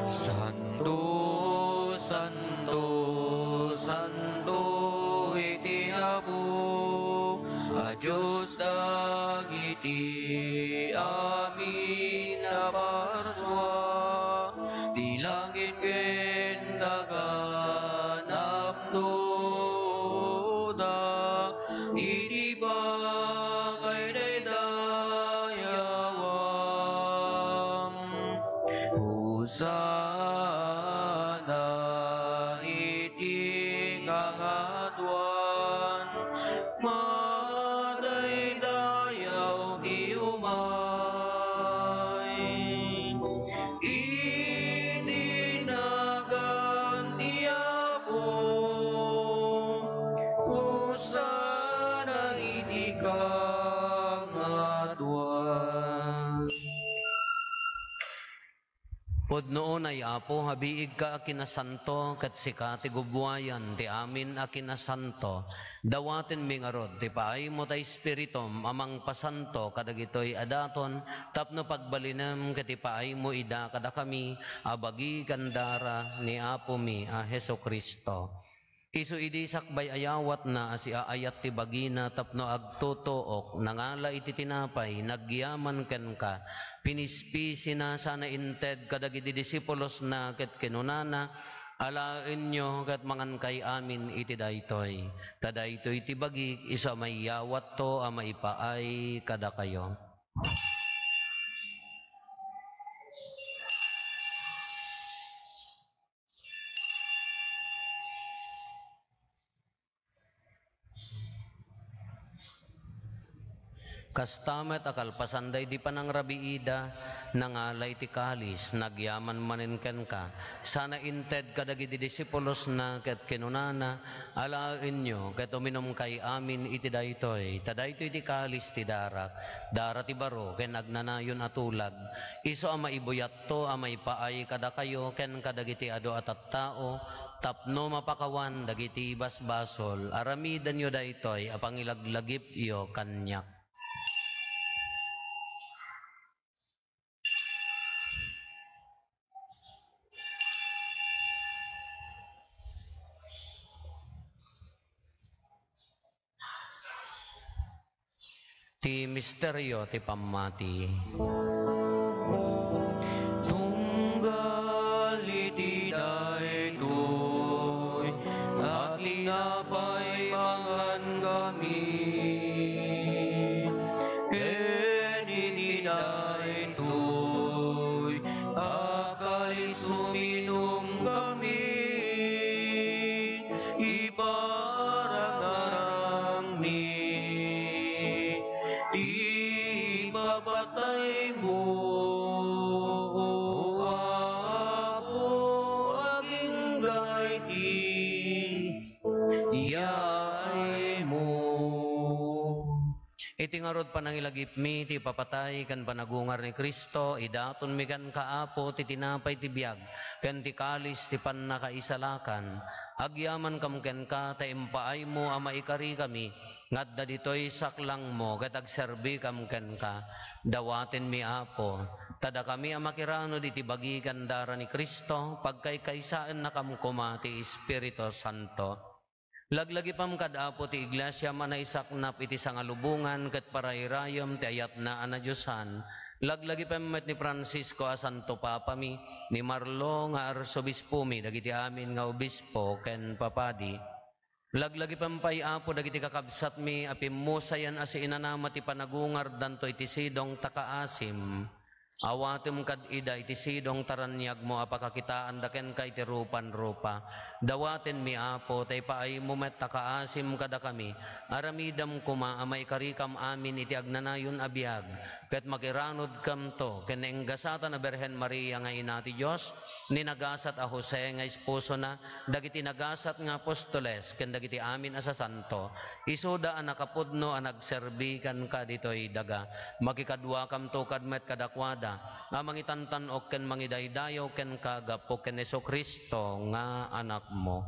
Santo, santo, santo iti Apo a Dios dagiti amin a parsua, ti langit ken daga napnoda iti pakaidaydayawan. Hosanna iti kangatoan. Madaydayaw ti umay iti nagan ti Apo. Hosanna iti kangatoan. Pudno unay, Apo, a biigka a kinasanto, ket sika ti gubbuayan ti amin a kinasanto. Dawatenmi ngarud ti paaymo ta Espiritum a mangpasanto kadagitoy a daton, tapno pagbalinem ket ipaaymo ida kadakami a bagi ken dara ni Apomi a Jesu-Cristo. Isu idi sakbay a yawatna a siaayat ti bagina tapno agtutuok, nangala iti tinapay, nagyaman kenka, pinispisina sana inted kadagiti disipulosna ket kinunana, "Alaenyo ket mangankay amin iti daytoy. Ta daytoy ti bagik, isu a maiyawatto a maipaay kadakayo." Kasta met a kalpasan daydi panangrabiida, nangala iti kalis, nagyaman manen kenka, sana inted kadagiti disipulosna ket kinunana, "Alaenyo ket uminumkay amin iti daytoy, ta daytoy ti kalis ti darak, dara ti baro ken agnanayon a tulag, isu a maibuyatto a maipaay kadakayo ken kadagiti adu a tattao, tapno mapakawan dagiti basbasol. Aramidenyo daytoy a pangilaglagipyo kaniak." Ti misterio ti pammati. Tunggal iti daytoy a tinapay mangankami, ken iti daytoy a kalis uminumkami, iparangarangmi ti ipapataymo, O Apo, agingga iti yaaymo. Iti ngarud, panangilagipmi ti ipapatay ken panagungar ni Cristo, idatonmi kenka, Apo, ti tinapay ti biag ken ti kalis ti pannakaisalakan. Agyamankam kenka ta impaaymo a maikarikami nga adda ditoy saklangmo ket agserbikam kenka. Dawatenmi, Apo, ta dakami a makiranud iti bagi ken dara ni Cristo, pagkaykaysaennakam koma ti Espiritu Santo. Laglagipam kad Apo ti Iglesiam a naisaknap iti sangalubongan ket parayrayem ti ayatna a nadiosan. Laglagipem met ni Francisco a Santo Papami, ni Marlo nga Arsobispomi, dagiti amin nga obispo ken papadi. Laglagipem pay, Apo, dagiti kakabsatmi a pimmusayan a siinanama ti panagungardanto iti sidong ta kaasim. Awatem kad ida iti sidong ta raniagmo a pakakitaanda kenka iti rupan-rupa. Dawatenmi, Apo, ta ipaaymo met ta kaasim kadakami. Aramidem koma a maikarikam amin iti agnanayon a biag, ket makiranudkamto ken nainggasatan a Birhen Maria nga Ina ti Dios, ni nagasat a Jose nga esposona, dagiti nagasat nga apostoles, ken dagiti amin a sasanto, isuda a nakapudno a nagserbi kenka ditoy daga. Makikaduakamto kad met kadakuada a mangitantan-ok ken mangidaydayaw kenka gapu ken Jesu-Cristo nga Anakmo.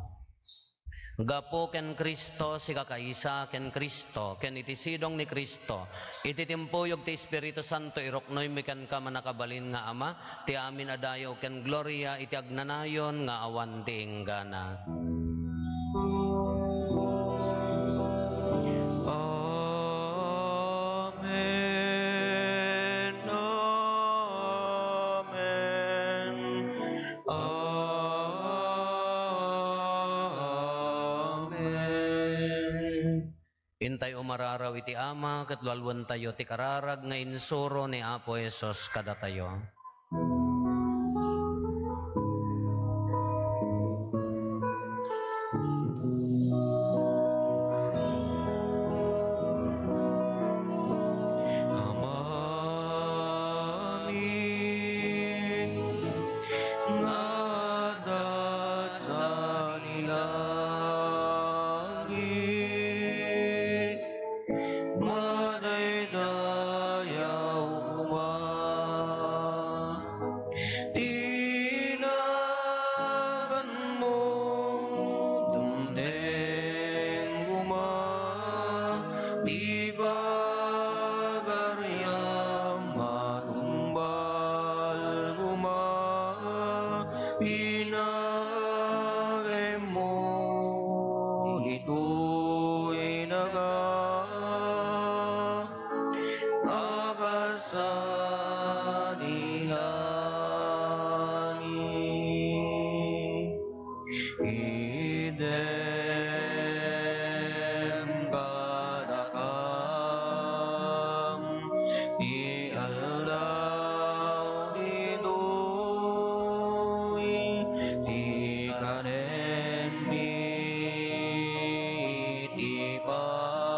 Gapu ken Cristo, sikakaysa ken Cristo, ken iti sidong ni Cristo, iti timpuyog ti Espiritu Santo, iruknoymi kenka, mannakabalin nga Ama, ti amin a dayaw ken gloria iti agnanayon nga awan ti inggana. Amen. Amen. Amen. Intay umararaw iti Ama, ket lualuentayo ti kararag nga insuro ni Apo Jesus kadatayo. Amami nga adda sadi langit, madaydayaw koma ti naganmo, dumteng koma ti pagariam, matungpal koma ti nagaymo ditoy daga a kas sadi langit. Idem kadakam ti aldaw ditoy, ti kanenmi iti pa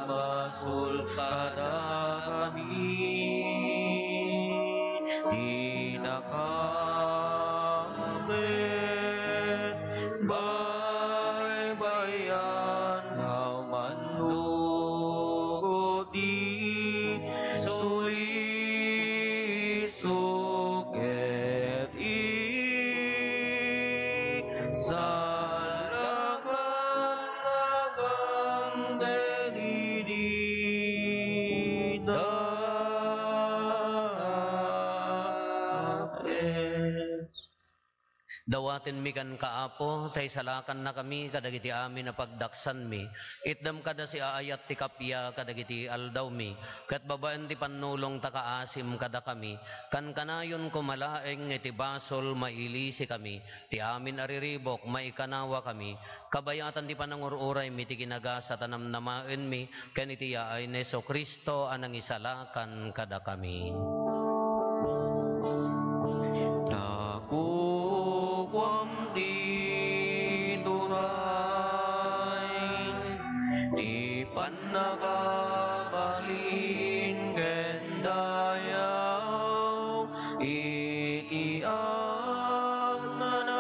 Basol kadakami ti nakaammoen, baybay-an a mannukot ti suliso ket isalakannakam ket idi dakes. Dawatenmi kenka, Apo, ta isalakannakami kadagiti amin a pagdaksanmi. Itdem kada siaayat ti kappia kadagiti aldawmi, ket babaen ti pannulong ta kaasim kadakami. Kankanayon koma laeng nga iti basol, mailisikami. Ti amin a riribuk, maikanawakami. Kabayatan ti panangur-uraymi ti kinagasat a namnamaenmi, ken iti yaay ni Jesu-Cristo a nangisalakan kadakami. Nakukuam ti turay, ti pannakabalin ken dayaw, iti agnanayon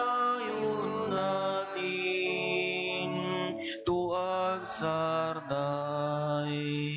a tin to agsardeng.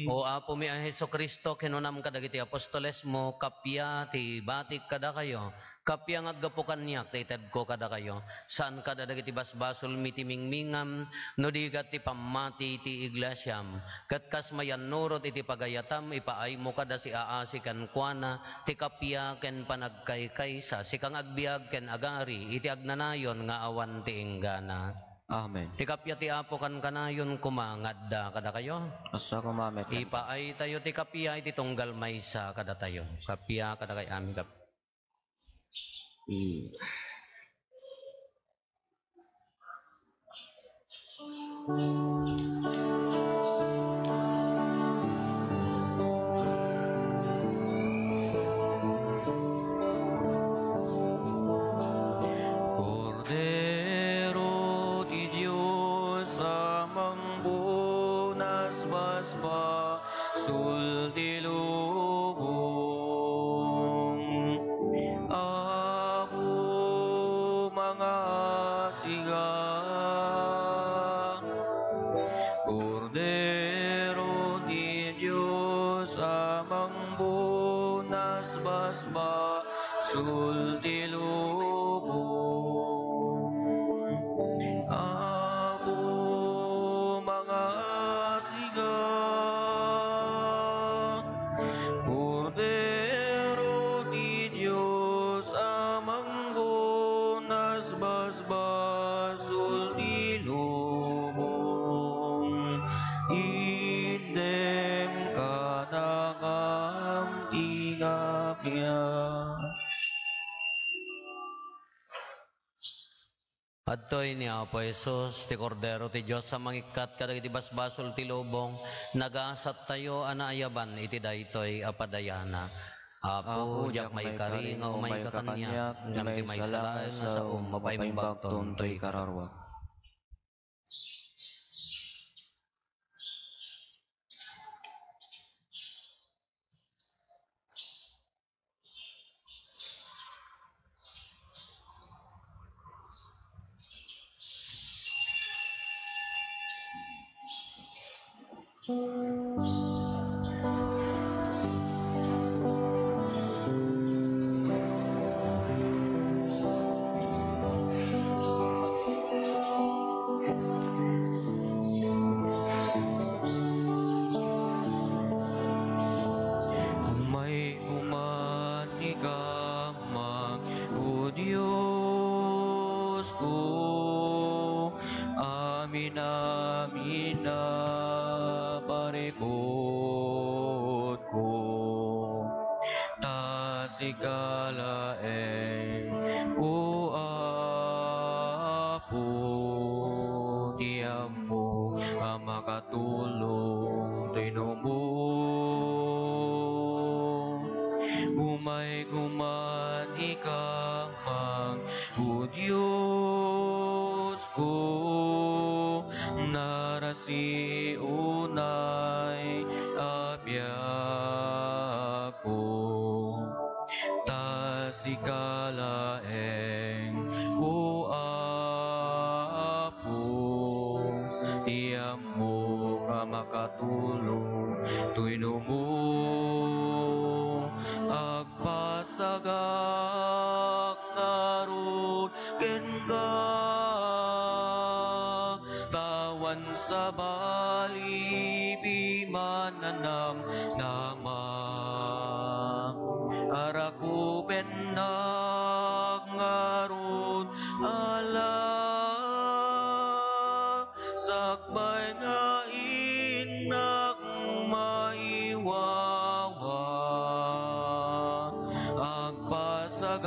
O Apomi a Jesu-Cristo, kinunam kadagiti apostolesmo, kappia ti ibatik kadakayo, kappia nga aggapu kaniak ti itedko kadakayo. Saan kada dagiti basbasolmi ti mingmingam, no di ket ti pammati ti iglesiam. Ket kas mayannurot iti pagayatam, ipaaymo kada siaasi kenkuana ti kappia ken panagkaykaysa, sika nga agbiag ken agari iti agnanayon nga awan ti inggana. Amen. Ti kappia ti Apo kankanayon koma nga adda kadakayo. Kasta koma met kenka. Ipaaytayo ti kappia iti tunggal maysa kadatayo. Kappia kadakay amin kap-, Mm. Kordero ti Dios a mangbunasbasbasul ti lubong. Apo, mangaasiga. Kordero ti Dios a mangbunasbasbasul ti lubong. Apo, mangaasiga. Kordero ti Dios a mangbunasbasbasul ti lubong, itdem kadakam ti kappia. Adtoy ni Apo Jesus, ti Kordero ti Dios a mangikkat kadagiti basbasol ti lubong, nagasattayo a naayaban iti daytoy a padayana. Apo, diak maikari nga umayka kaniak, ngem ti maysa laeng a saom, mapaimbagton toy kararuak. Umay koman ikaman, O Diosko, amin-amin a parikutko. Ta sika laeng, O Apo, ti ammo a makatulong ti inummo. Umay koman ikaman, O Diosko, narasiuna biagko. Ta sika laeng, O Apo, ti ammok a makatulong, tapno agpasagak ngarud kenka. Ta awan sabali, pimanamnama, arakubennak ngarud, Ala, sakbay nga innak maiwawa, agpasagak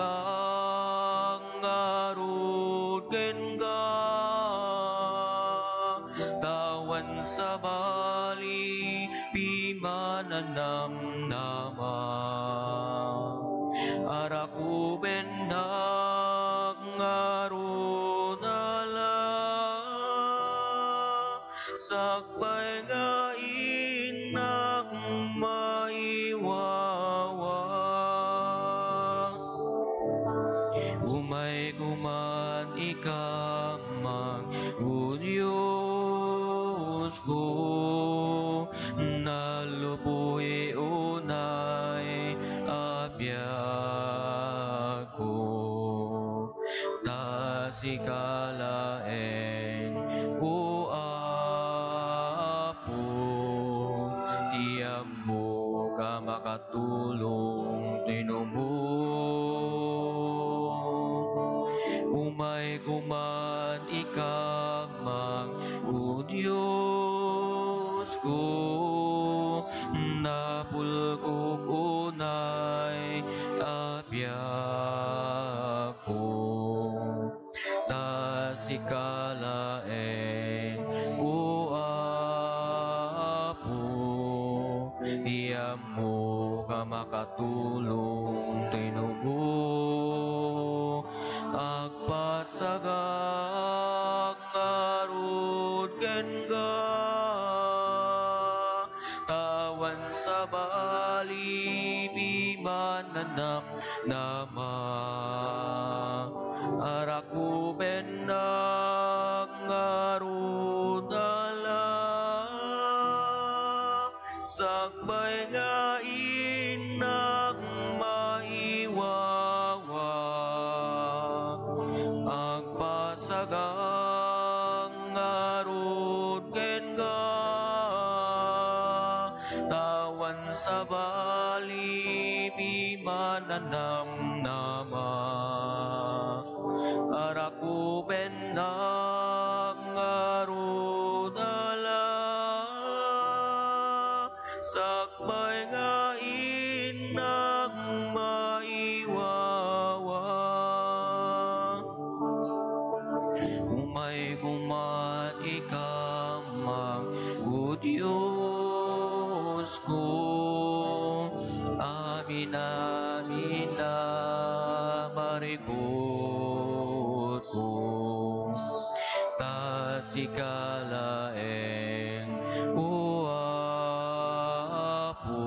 ngarud kenka. Ta awan sabali, pimanamnama, arakubennak ngarud, Ala, sakbay nga innak maiwawa. Umayko man ikaman, O Diosko, naluboy unay a biagko. Ta sika laeng, O Apo, ti ammok a makatulong, tapno umayko man ikaman, O Diosko, napulkok unay a biagko. Ta sika laeng, O Apo, ti ammok a makatulong, tapno agpasagak ngarud kenka. Ta awan sabali, pimanamnama, arakubennak ngarud, Ala, sakbay nga innak maiwawa, agpasagak ngarud kenka. Ta awan sabali, pimanamnama, arakubennak ngarud, Ala, sakbay nga innak maiwawa. Umayko man ikaman, O Diosko, amin-amin a marikutko. Ta sika laeng, O Apo,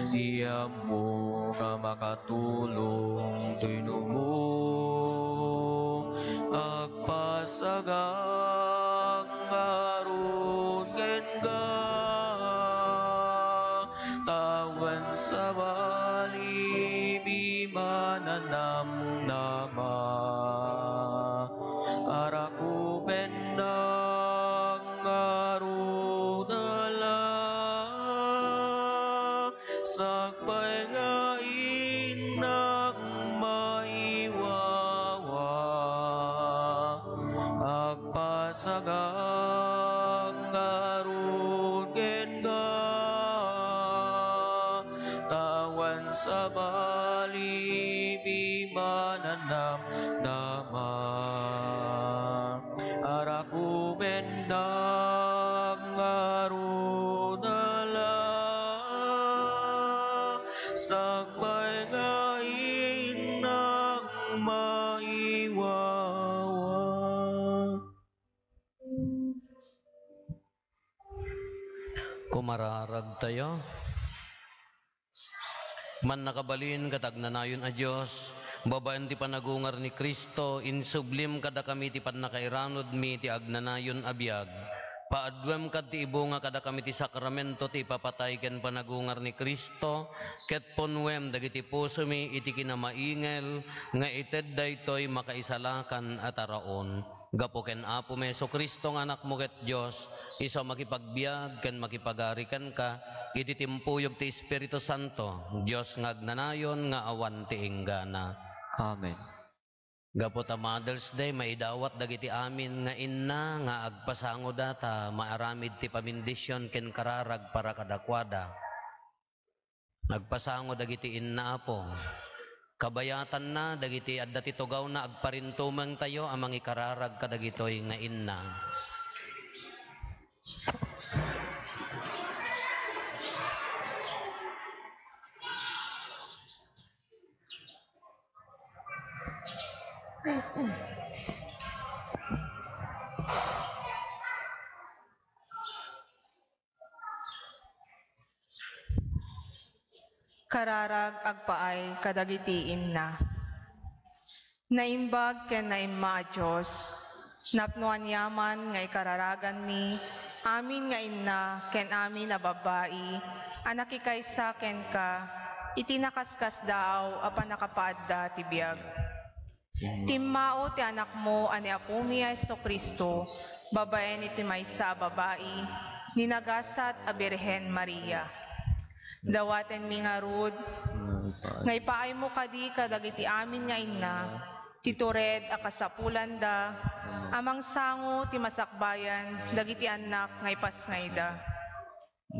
ti ammok a makatulong, tapno agpasagak ngarud kenka. Ta awan sabali, pimanamnama, arakubennak ngarud, Ala, sakbay nga innak maiwawa, agpasagak ngarud kenka. Ta awan sabali, pimanamnama, arakubennak ngarud, Ala, sakbay nga innak maiwawa. Pumararagtayo. Mannakabalin ket agnanayon a Dios, babaen ti panagungar ni Cristo, insublim kadakami ti pannakairanudmi ti agnanayon a biag. Paadduem kad ti ibunga kadakami ti sakramento ti ipapatay ken panagungar ni Cristo, ket punnuem dagiti pusomi iti kinamaingel nga ited daytoy makaisalakan a taraon. Gapu ken Apomi Jesu-Cristo nga Anakmo ket Dios, isu a makipagbiag ken makipagari kenka iti timpuyog ti Espiritu Santo, Dios nga agnanayon nga awan ti inggana. Amen. Gapu ta Mother's Day, maidawat dagiti amin nga inna nga agpasangoda ta maaramid ti pamindisyon ken kararag para kadakuada. Nagpasango dagiti inna, Apo. Kabayatanna dagiti adda ti tugawna, agparintumengtayo a mangikararag kadagitoy nga inna. Kararag agpaay kadagiti inna. Naimbag ken naimma a Dios, napno aniaman nga ikararaganmi amin nga inna ken amin a babbai a nakikaysa kenka iti nakaskasdaaw a pannakapaadda ti biag. Timmao ti Anakmo a ni Apomi a Jesu-Cristo babaen iti maysa a babai, ni nagasat a Birhen Maria. Dawatenmi ngarud nga ipaaymo kadi kadagiti amin nga inna ti tured a kasapulanda a mangsango ti masakbayan dagiti annak nga ipasngayda.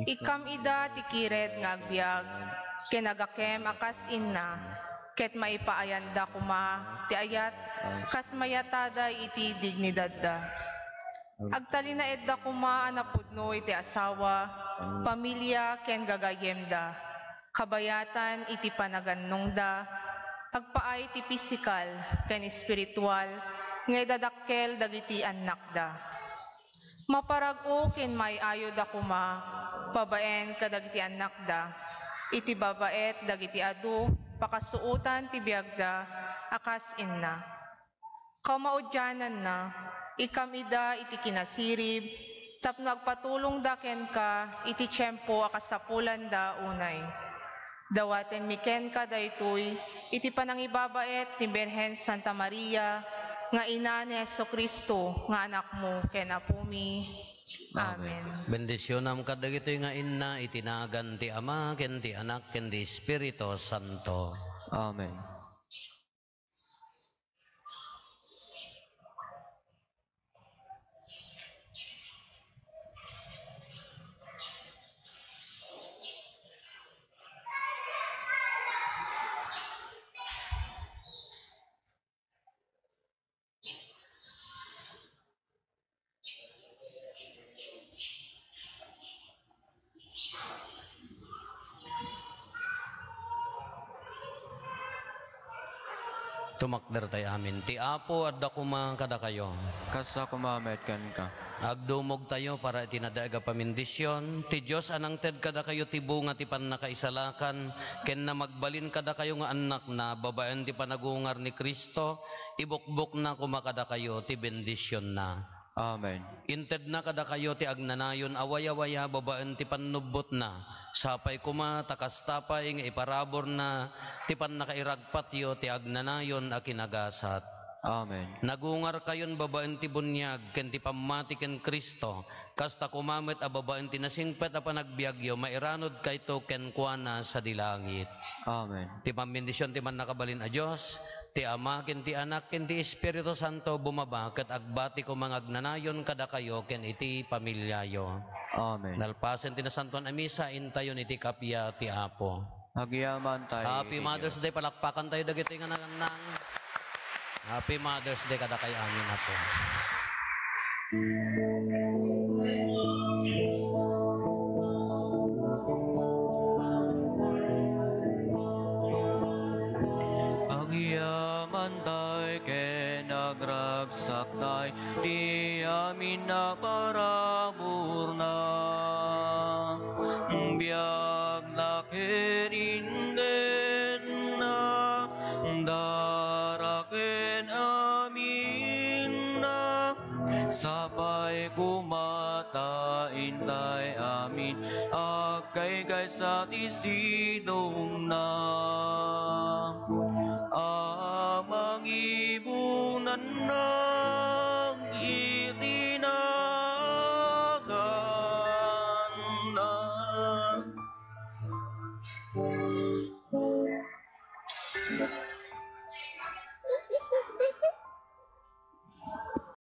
Ikkam ida ti kired nga agbiag ken agakem a kas inna, ket maipaayanda koma ti ayat kas mayatada iti dignidadda. Agtalinaedda koma a napudno iti asawa, pamilia, ken gagayyemda, kabayatan iti panagannongda, agpaay ti pisikal ken espiritual nga idadakkel dagiti annakda. Maparag-o ken maay-ayoda koma babaen kadagiti annakda, iti babaet dagiti adu pakasuotan ti biagda a kas inna. Kamaudiananna, ikkam ida iti kinasirib tapno agpatulongda kenka iti tiempo a kasapulanda unay. Dawatenmi kenka daytoy iti panangibabaet ni Birhen Santa Maria nga ina ni Jesu-Cristo nga Anakmo ken Apomi. Amen. Amen. Bendisionam kadagitoy nga inna iti nagan ti Ama ken ti Anak ken ti Espiritu Santo. Amen. Tumakdertay amin. Ti Apo adda koma kadakayo. Kasta koma met kenka. Agdumogtayo para iti nadaag a pamindision. Ti Dios a nangted kadakayo ti bunga ti pannakaisalakan, ken namagbalin kadakayo nga annakna babaen ti panagungar ni Cristo, ibukbokna koma kadakayo ti bendisionna. Amen. Intedna kadakayo ti agnanayon a wayawaya babaen ti pannubbotna. Sapay koma ta kasta pay nga iparaburna ti pannakairagpatyo ti agnanayon a kinagasat. Amen. Nagungarkayon babaen ti buniag ken ti pammati ken Cristo, kasta koma met a babaen ti nasingpet a panagbiagyo, mairanudkayto kenkuana sadi langit. Amen. Ti pambendision ti Mannakabalin a Dios, ti Ama, ken ti Anak, ken ti Espiritu Santo, bumaba ket agbati koma nga agnanayon kadakayo ken iti pamiliayo. Amen. Nalpasen ti Nasantoan a Misa, intayon iti kappia ti Apo. Agyamankay, Happy Mother's Day. Palakpakantayo dagitoy nga nangannang. Happy Mother's Day kadakayo amin, Apo. Agyamantayo ken agragsaktayo ti amin a paraburna. Biag na ken inggana, dara ken aminna, sapay koma ta intay amin agkaykaysa ti sidongna. A mangibunanna iti naganna.